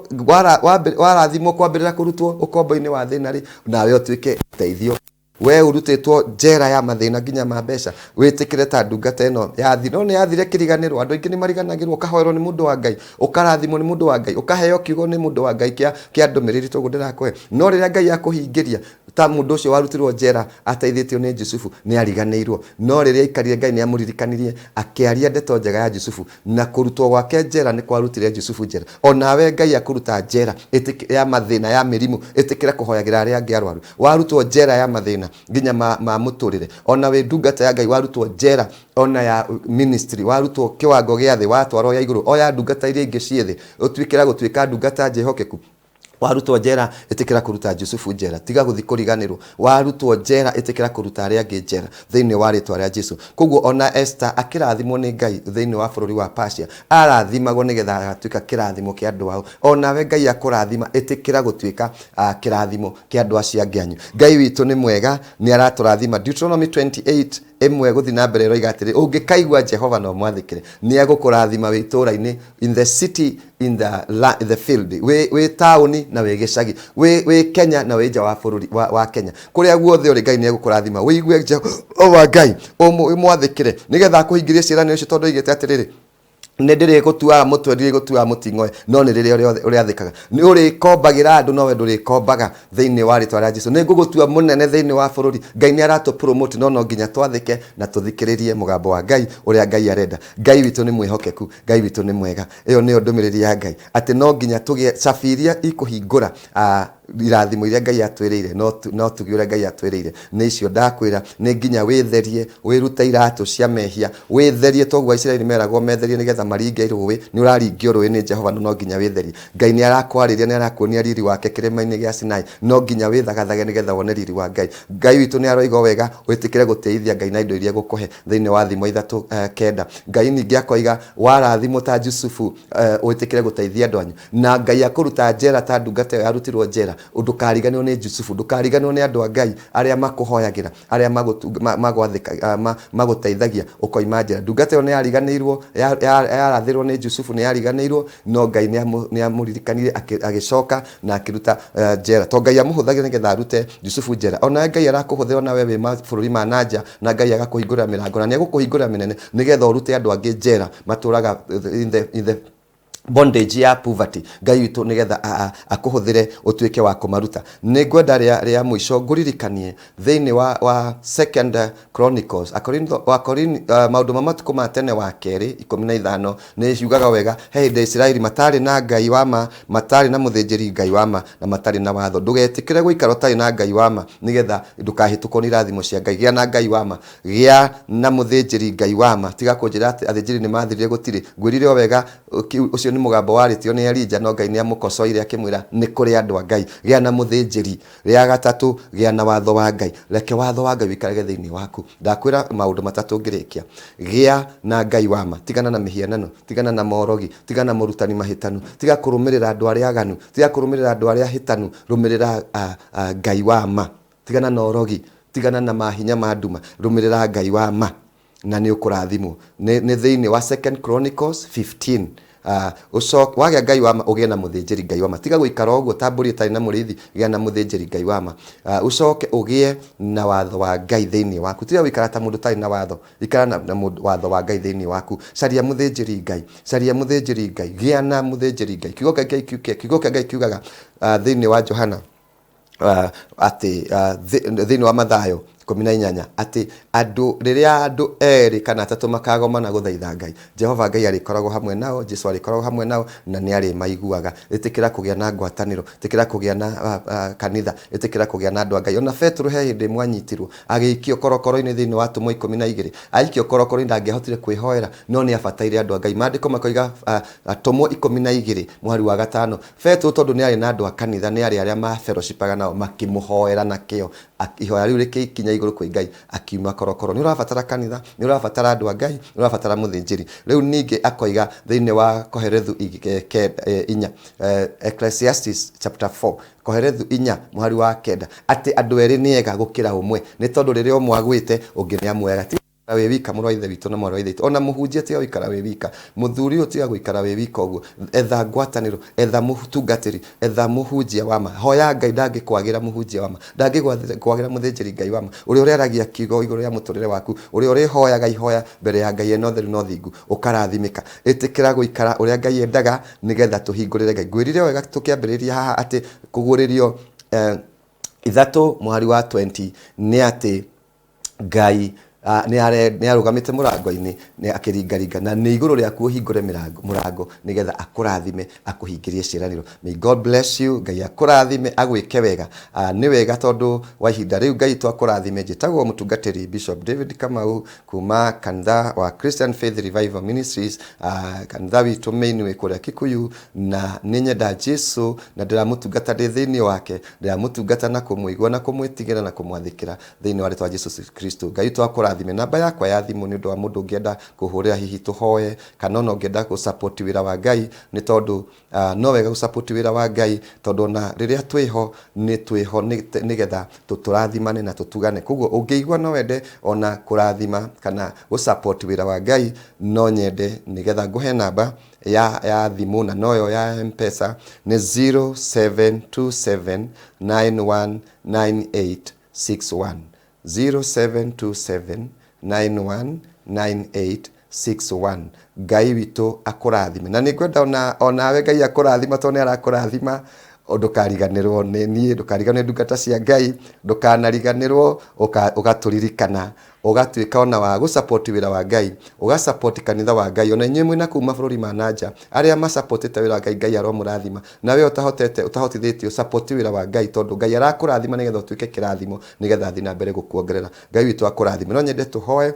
Speaker 1: warathimwo kwambĩrĩra kũrutwo ũkombo-inĩ wa thĩna rĩ, nawe ũtuĩke ũteithio. We ũrutĩtwo njera ya mathĩna nginya ma mbeca, wĩtĩkĩre ta ndungata ĩno yathi, no nĩ yathire kĩriganĩrwo. Andũ aingĩ nĩ mariganagĩrwo. Ũkahoerwo nĩ mũndũ wa Ngai, ũkarathimwo nĩ mũndũ wa Ngai, ũkaheo kiugo nĩ mũndũ wa Ngai kĩa ndũmĩrĩri toguo ndĩrakũhe, no rĩrĩa Ngai akũhingĩria, ta mũndũ ũcio warutirwo njera ateithĩtio nĩ Jusufu, nĩ ariganĩirwo. No rĩrĩa aikarire, Ngai nĩ amũririkanirie, akĩaria ndeto njega ya Jusufu, na kũrutwo gwake njera nĩ kwarutire Jusufu njera. Onawe Ngai akũruta njera ya mathĩna, ya mĩrimũ, ĩtĩkĩra kũhoyagĩra arĩa angĩ arwaru. Warutwo njera ya mathĩna nginya ma mũtũrĩre, ona wĩ ndungata ya Ngai, warutwo njera ona ya ministry, warutwo kĩwango gĩa thĩ watwarwo ya igũrũ, oya ndungata iria ingĩ ciĩ thĩ, ũtuĩkĩra gũtuĩka ndungata njĩhokeku. Warutwo njera, ĩtĩkĩra kũruta Jusufu njera. Tiga gũthiĩ kũriganĩrwo. Warutwo njera, ĩtĩkĩra kũruta arĩa angĩ njera thĩinĩ wa rĩtwa rĩa Jesu. Koguo ona Esther akĩrathimwo nĩ Ngai thĩinĩ wa bũrũri wa Persia, arathimagwo nĩgetha agatuĩka kĩrathimo kĩa andũ ao. Onawe Ngai akũrathima, ĩtĩkĩra gũtuĩka kĩrathimo kĩa andũ acio angĩ anyu. Ngai witũ nĩ mwega, nĩ aratũrathima. Deuteronomy 28 ĩmwe gũthiĩ na mbere ĩroiga atĩrĩ, ũngĩkaigua Jehova na ũmwathĩkĩre, nĩ egũkũrathima wĩ itũũra-inĩ, in the city, in the, la, in the field, wĩ taũni na wĩ gĩcagi, wĩ Kenya na wĩ nja wa bũrũri wa Kenya, kũrĩa guothe ũrĩ Ngai nĩ egũkũrathima. Wĩigue Jehova Ngai, ũmwathĩkĩre, nĩgetha akũhingĩrie ciĩranĩro icio, tondũ oigĩte atĩrĩrĩ, nĩ ndĩrĩgũtuaga mũtwe, ndirĩgũtuaga mũting'oe, no nĩ rĩrĩa ũrĩathĩkaga. Nĩ ũrĩkombagĩra andũ, nowe ndũrĩkombaga thĩinĩ wa rĩtwa rĩa Jesu. Nĩ ngũgũtua mũnene thĩinĩ wa bũrũri. Ngai nĩ aratũ promote, no no nginya twathĩke na tũthikĩrĩrie mũgambo wa Ngai ũrĩa Ngai arenda. Ngai witũ nĩ mwĩhokeku, Ngai witũ nĩ mwega. Ĩyo nĩyo ndũmĩrĩri ya Ngai, atĩ no nginya tũgĩe cabi iria ikũhingũra irathimo iria Ngai atwĩrĩire, no tuge ũrĩa Ngai atwĩrĩire. Nĩ icio ndakwĩra, nĩ nginya wĩtherie, wĩrute iratũ cia mehia, wĩtherie toguo Aisiraeli meragwo metherie nĩgetha maringe rũĩ. Nĩ ũraringio rũĩ nĩ Jehova, no no nginya wĩtherie. Ngai nĩ arakwarĩria, nĩ arakuonia riri wake kĩrĩma-inĩ gĩa Sinai, no nginya wĩthagathage nĩgetha wone riri wa Ngai. Ngai witũ nĩ aroiga wega wĩtĩkĩre gũtĩithia Ngai na indo iria egũkũhe thĩinĩ wa Thimo 3:9. Ngai ningĩ akoiga warathimwo ta Jusufu, wĩtĩkĩre gũteithia andũ anyu. Na Ngai akũruta njera ta ndungata ĩyo yarutirwo njera. Ndũkariganĩrwo nĩ Jusufu, ndũkariganĩrwo nĩ andũ a Ngai arĩa makũhoyagĩra, arĩa magũteithagia ũkoima njera. Ndungata ĩyo nĩ yariganĩirwo, yarathĩrwo nĩ Jusufu nĩ yariganĩirwo, no Ngai nĩ amũririkanire agĩcoka na akĩruta njera. To Ngai amũhũthagĩra nĩgetha arute Jusufu njera. Onawe Ngai arakũhũthĩra onawe wĩ mabũrũri ma na nja, na Ngai agakũhingũrĩra mĩrango, na nĩ egũkũhingũrĩra mĩnene nĩgetha ũrute andũ angĩ njera matũraga in the bondage ya poverty. Ngai witũ nĩgetha akũhũthĩre ũtuĩke wa kũmaruta. Nĩ ngwenda rĩa mũico ngũririkanie thĩinĩ wa Second Chronicles, Maũndũ ma Matukũ ma Tene wa Kerĩ 15 nĩ ciugaga wega, he hĩndĩ Isiraeli matarĩ na Ngai wa ma, matarĩ na mũthĩnjĩri Ngai wa ma, na matarĩ na watho. Ndũgetĩkĩre gũikara ũtarĩ na Ngai wa ma nĩgetha ndũkahĩtũkwo nĩ irathimo cia Ngai. Gĩa na Ngai wa ma, gĩa na mũthĩnjĩri Ngai wa ma. Tiga kũnjĩra atĩ athĩnjĩri nĩ mathirire, gũtirĩ. Ngwĩrire o wega, ũcio nĩ mũgambo warĩtio nĩ Elija, no Ngai nĩ amũkocoire akĩmwĩra nĩ kũrĩ andũ a Ngai. Gĩa na mũthĩnjĩri. Rĩa gatatũ, gĩa na watho wa Ngai. Reke watho wa Ngai ũikarage thĩinĩ waku. Ndakwĩra maũndũ matatũ ngĩrĩkia. Gĩa na Ngai wa ma. Tigana na mĩhianano, tigana na morogi, tigana na morutani mahĩtanu, tiga kũrũmĩrĩra andũ arĩa aganu, tiga kũrũmĩrĩra andũ arĩa ahĩtanu, rũmĩrĩra Ngai wa ma. Tigana na ũrogi, tigana na mahinya ma nduma, rũmĩrĩra Ngai wa ma na nĩ ũkũrathimwo. Nĩ thĩinĩ wa Second Chronicles 15. Ũcoke wagĩa Ngai wa ma, ũgĩe na mũthĩnjĩri Ngai wa ma. Tiga gũikara ũguo ta mbũri ĩtarĩ na mũrĩithi, gĩa na mũthĩnjĩri Ngai wa ma. Ũcoke ũgĩe na watho wa Ngai thĩinĩ waku. Tiga gũikara ta mũndũ ũtarĩ na watho, ikara na watho wa Ngai thĩinĩ waku. Caria mũthĩnjĩri Ngai, caria mũthĩnjĩri Ngai, gĩa na mũthĩnjĩri Ngai. Kiugo kĩa Ngai kiugaga thĩinĩ wa Johana atĩ thĩinĩ wa Mathayo 18 atĩ andũ rĩrĩa andũ erĩ kana atatũ makagomana gũthaitha Ngai, Jehova Ngai arĩkoragwo hamwe nao, Jesu arĩkoragwo hamwe nao na nĩ arĩmaiguaga. Ĩtĩkĩra kũgĩa na ngwatanĩro, ĩtĩkĩra kũgĩa na kanitha, ĩtĩkĩra kũgĩa na andũ a Ngai. Ona Petero he hĩndĩ ĩmwe anyitirwo agĩikio korokoro-inĩ thĩinĩ wa atũmwo 12. Aikio korokoro-inĩ ndangĩahotire kwĩhoera, no nĩ abataire andũ a Ngai. Maandĩko makoiga atũmwo 12 mũhari wa 5, Petero tondũ nĩ arĩ na andũ a kanitha, nĩ arĩ arĩa maferocipaga nao, makĩmũhoera na kĩo. Ihoya rĩu rĩkĩkinya igũrũ kwĩ Ngai, akiuma korokoro. Nĩ ũrabatara kanitha, nĩ ũrabatara andũ a Ngai, nĩ ũrabatara mũthĩnjĩri. Rĩu ningĩ akoiga thĩinĩ wa Kohelethu 4, Ecclesiastes chapter 4, Kohelethu 4 mũhari wa 9, atĩ andũ erĩ nĩ ega gũkĩra ũmwe, nĩ tondũ rĩrĩa ũmwe agwĩte, ũngĩ nĩ amuoyaga. Tiga wĩ wika, mũrũ wa Ithe witũ na mwarĩ wa Ithe witũ. Ona mũhunjia tiga gũikara wĩ wika. Mũthuri ũyũ tiga gũikara wĩ wika ũguo. Etha ngwatanĩro, etha mũtungatĩri, etha mũhunjia wa ma. Hoya Ngai, ndangĩkwagĩra mũhunjia wa ma, ndangĩkwagĩra mũthĩnjĩri Ngai wa ma, ũrĩa ũrĩaragia kiugo igũrũ rĩa mũtũrĩre waku, ũrĩa ũrĩhoyaga ihoya mbere ya Ngai ena ũtheru na ũthingu, ũkarathimĩka. Ĩtĩkĩra gũikara ũrĩa Ngai endaga nĩgetha tũhingũrĩre Ngai. Ngwĩrire wega tũkĩambĩrĩria haha atĩ Kũguũrĩrio 3 mũhari wa 20 nĩ atĩ Ngai Nĩ arũgamĩte mũrango-inĩ nĩ akĩringaringa na nĩ igũrũ rĩaku ũhingũre mũrango nĩgetha akũrathime akũhingĩrie ciĩranĩro. May God bless you. Ngai akũrathime agwĩke wega. Nĩ wega tondũ wa ihinda rĩu Ngai witũ akũrathime. Njĩtagwo mũtungatĩri Bishop David Kamau kuma kanitha wa Christian Faith Revival Ministries, kanitha witũ main wĩ kũrĩa Kikuyu, na nĩ nyenda Jesu na ndĩramũtungata ndĩ thĩinĩ wake, ndĩramũtungata na kũmũigua na kũmwĩtigĩra na kũmwathĩkĩra thĩinĩ wa rĩtwa Jesu Kristo. Ngai witũ akũrathime. Namba yakwa ya thimũ nĩ ũndũ wa mũndũ ũngĩenda kũhũrĩra hihi tũhoe kana ona ũngĩenda gũ support wĩra wa Ngai, nĩ tondũ no wega gũ support wĩra wa Ngai tondũ ona rĩrĩa twĩho nĩ twĩho nĩgetha tũrathimane na tũtugane. Koguo ũngĩigua no wende ona kũrathima kana gũ support wĩra wa Ngai, no nyende nĩgetha ngũhe namba ya thimũ na noyo ya M-Pesa nĩ 0727919861, 0727919861. Ngai witũ akũrathime, na nĩ ngwenda onawe Ngai akũrathima tondũ nĩ arakũrathima. Ndũkariganĩrwo nĩ niĩ, ndũkariganĩrwo nĩ ndungata cia Ngai, ndũkanariganĩrwo ũgatũririkana, ũgatuĩka ona wa gũ support wĩra wa Ngai, ũga support kanitha wa Ngai. Ona inyuĩ mwĩna kũu mabũrũri ma nanja arĩa masupportĩte wĩra wa Ngai, Ngai aromũrathima. Nawe ũtahotete, ũtahotithĩtio, support wĩra wa Ngai tondũ Ngai arakũrathima nĩgetha ũtuĩke kĩrathimo, nĩgetha athiĩ na mbere gũkuongerera. Ngai witũ akũrathime. No nyende tũhoe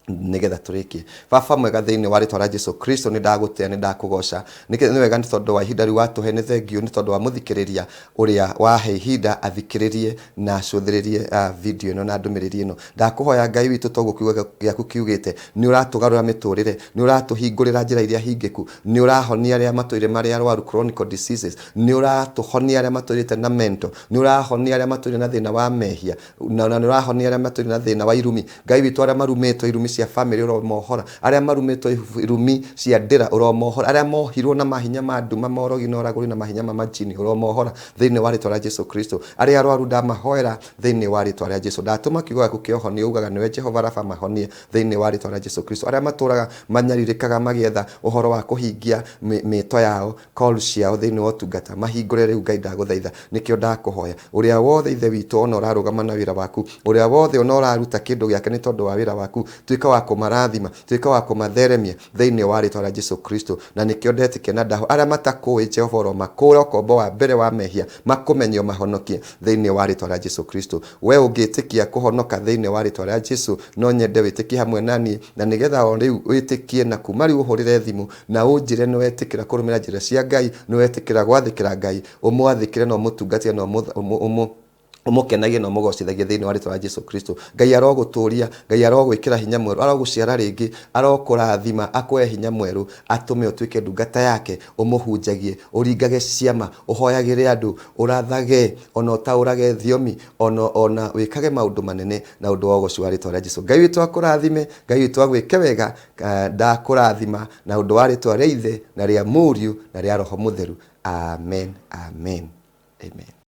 Speaker 1: nĩgetha tũrĩkie. Baba mwega, thĩinĩ wa rĩtwa rĩa Jesu Kristo, nĩ ndagũtĩa, nĩ ndakũgoca. Nĩ wega nĩ tondũ wa ihinda rĩu watũhe. Nĩ thengiũ nĩ tondũ wa mũthikĩrĩria ũrĩa wahe ihinda athikĩrĩrie na acũthĩrĩrie video ĩno na ndũmĩrĩri ĩno. Ndakũhoya Ngai witũ, toguo kiugo gĩaku kiugĩte, nĩ ũratũgarũra mĩtũrĩre, nĩ ũratũhingũrĩra njĩra iria hingĩku, nĩ ũrahonia arĩa matũire marĩ arwaru chronic diseases, nĩ ũratũhonia arĩa matũirĩte na mental, nĩ ũrahonia arĩa matũire na thĩna wa mehia, na nĩ ũrahonia arĩa matũire na thĩna wa irumi. Ngai witũ, arĩa marumĩtwo irumi cia famĩlĩ ũromohora, arĩa marumĩtwo irumi cia ndĩra ũromohora, arĩa mohirwo na mahinya ma nduma, morogi na ũragũri na mahinya ma majini ũromohora thĩinĩ wa rĩtwa rĩa Jesu Kristo. Arĩa arwaru ndamahoera thĩinĩ wa rĩtwa rĩa Jesu. Ndatũma kiugo gĩaku kĩa ũhonia, ugaga nĩwe Jehova Rafa, mahonie thĩinĩ wa rĩtwa rĩa Jesu Kristo. Arĩa matũraga manyarirĩkaga magĩetha ũhoro wa kũhingia mĩto yao, call ciao thĩinĩ wa ũtungata, mahingũre rĩu. Ngai, ndagũthaitha, nĩkĩo ndakũhoya. Ũrĩa wothe, Ithe witũ, ona ũrarũgama na wĩra waku, ũrĩa wothe ona ũraruta kĩndũ gĩake nĩ tondũ wa wĩra waku, tuĩka wa kũmarathima, tuĩka wa kũmatheremia thĩinĩ wa rĩtwa rĩa Jesu Kristo. Na nĩkĩo ndetĩkia na ndaho arĩa matakũĩ Jehova ũromakũũra ũkombo wa mbere wa mehia, makũmenye, ũmahonokie thĩinĩ wa rĩtwa rĩa Jesu Kristo. We ũngĩtĩkia kũhonoka thĩinĩ wa rĩtwa rĩa Jesu, no nyende wĩtĩkie hamwe na niĩ, na nĩgetha o rĩu wĩtĩkie na kuma rĩu ũhũrĩre thimũ na ũnjĩre nĩ wetĩkĩra kũrũmĩrĩra njĩra cia Ngai, nĩ wetĩkĩra gwathĩkĩra Ngai, ũmwathĩkĩre na ũmũtungatĩre na ũmũkenagie na ũmũgocithagie thĩinĩ wa rĩtwa rĩa Jesu Kristo. Ngai arogũtũria, Ngai arogwĩkĩra hinya mwerũ, arogũciara rĩngĩ, arokũrathima, akũhe hinya mwerũ, atũme ũtuĩke ndungata yake, ũmũhunjagie, ũringage ciama, ũhoyagĩre andũ, ũrathage, ona ũtaũrage thiomi, ona wĩkage maũndũ manene na ũndũ wa ũgoci wa rĩtwa rĩa Jesu. Ngai witũ akũrathime, Ngai witũ agwĩke wega. Ndakũrathima na ũndũ wa rĩtwa rĩa Ithe na rĩa Mũriũ na rĩa Roho Mũtheru. Amen, amen, amen.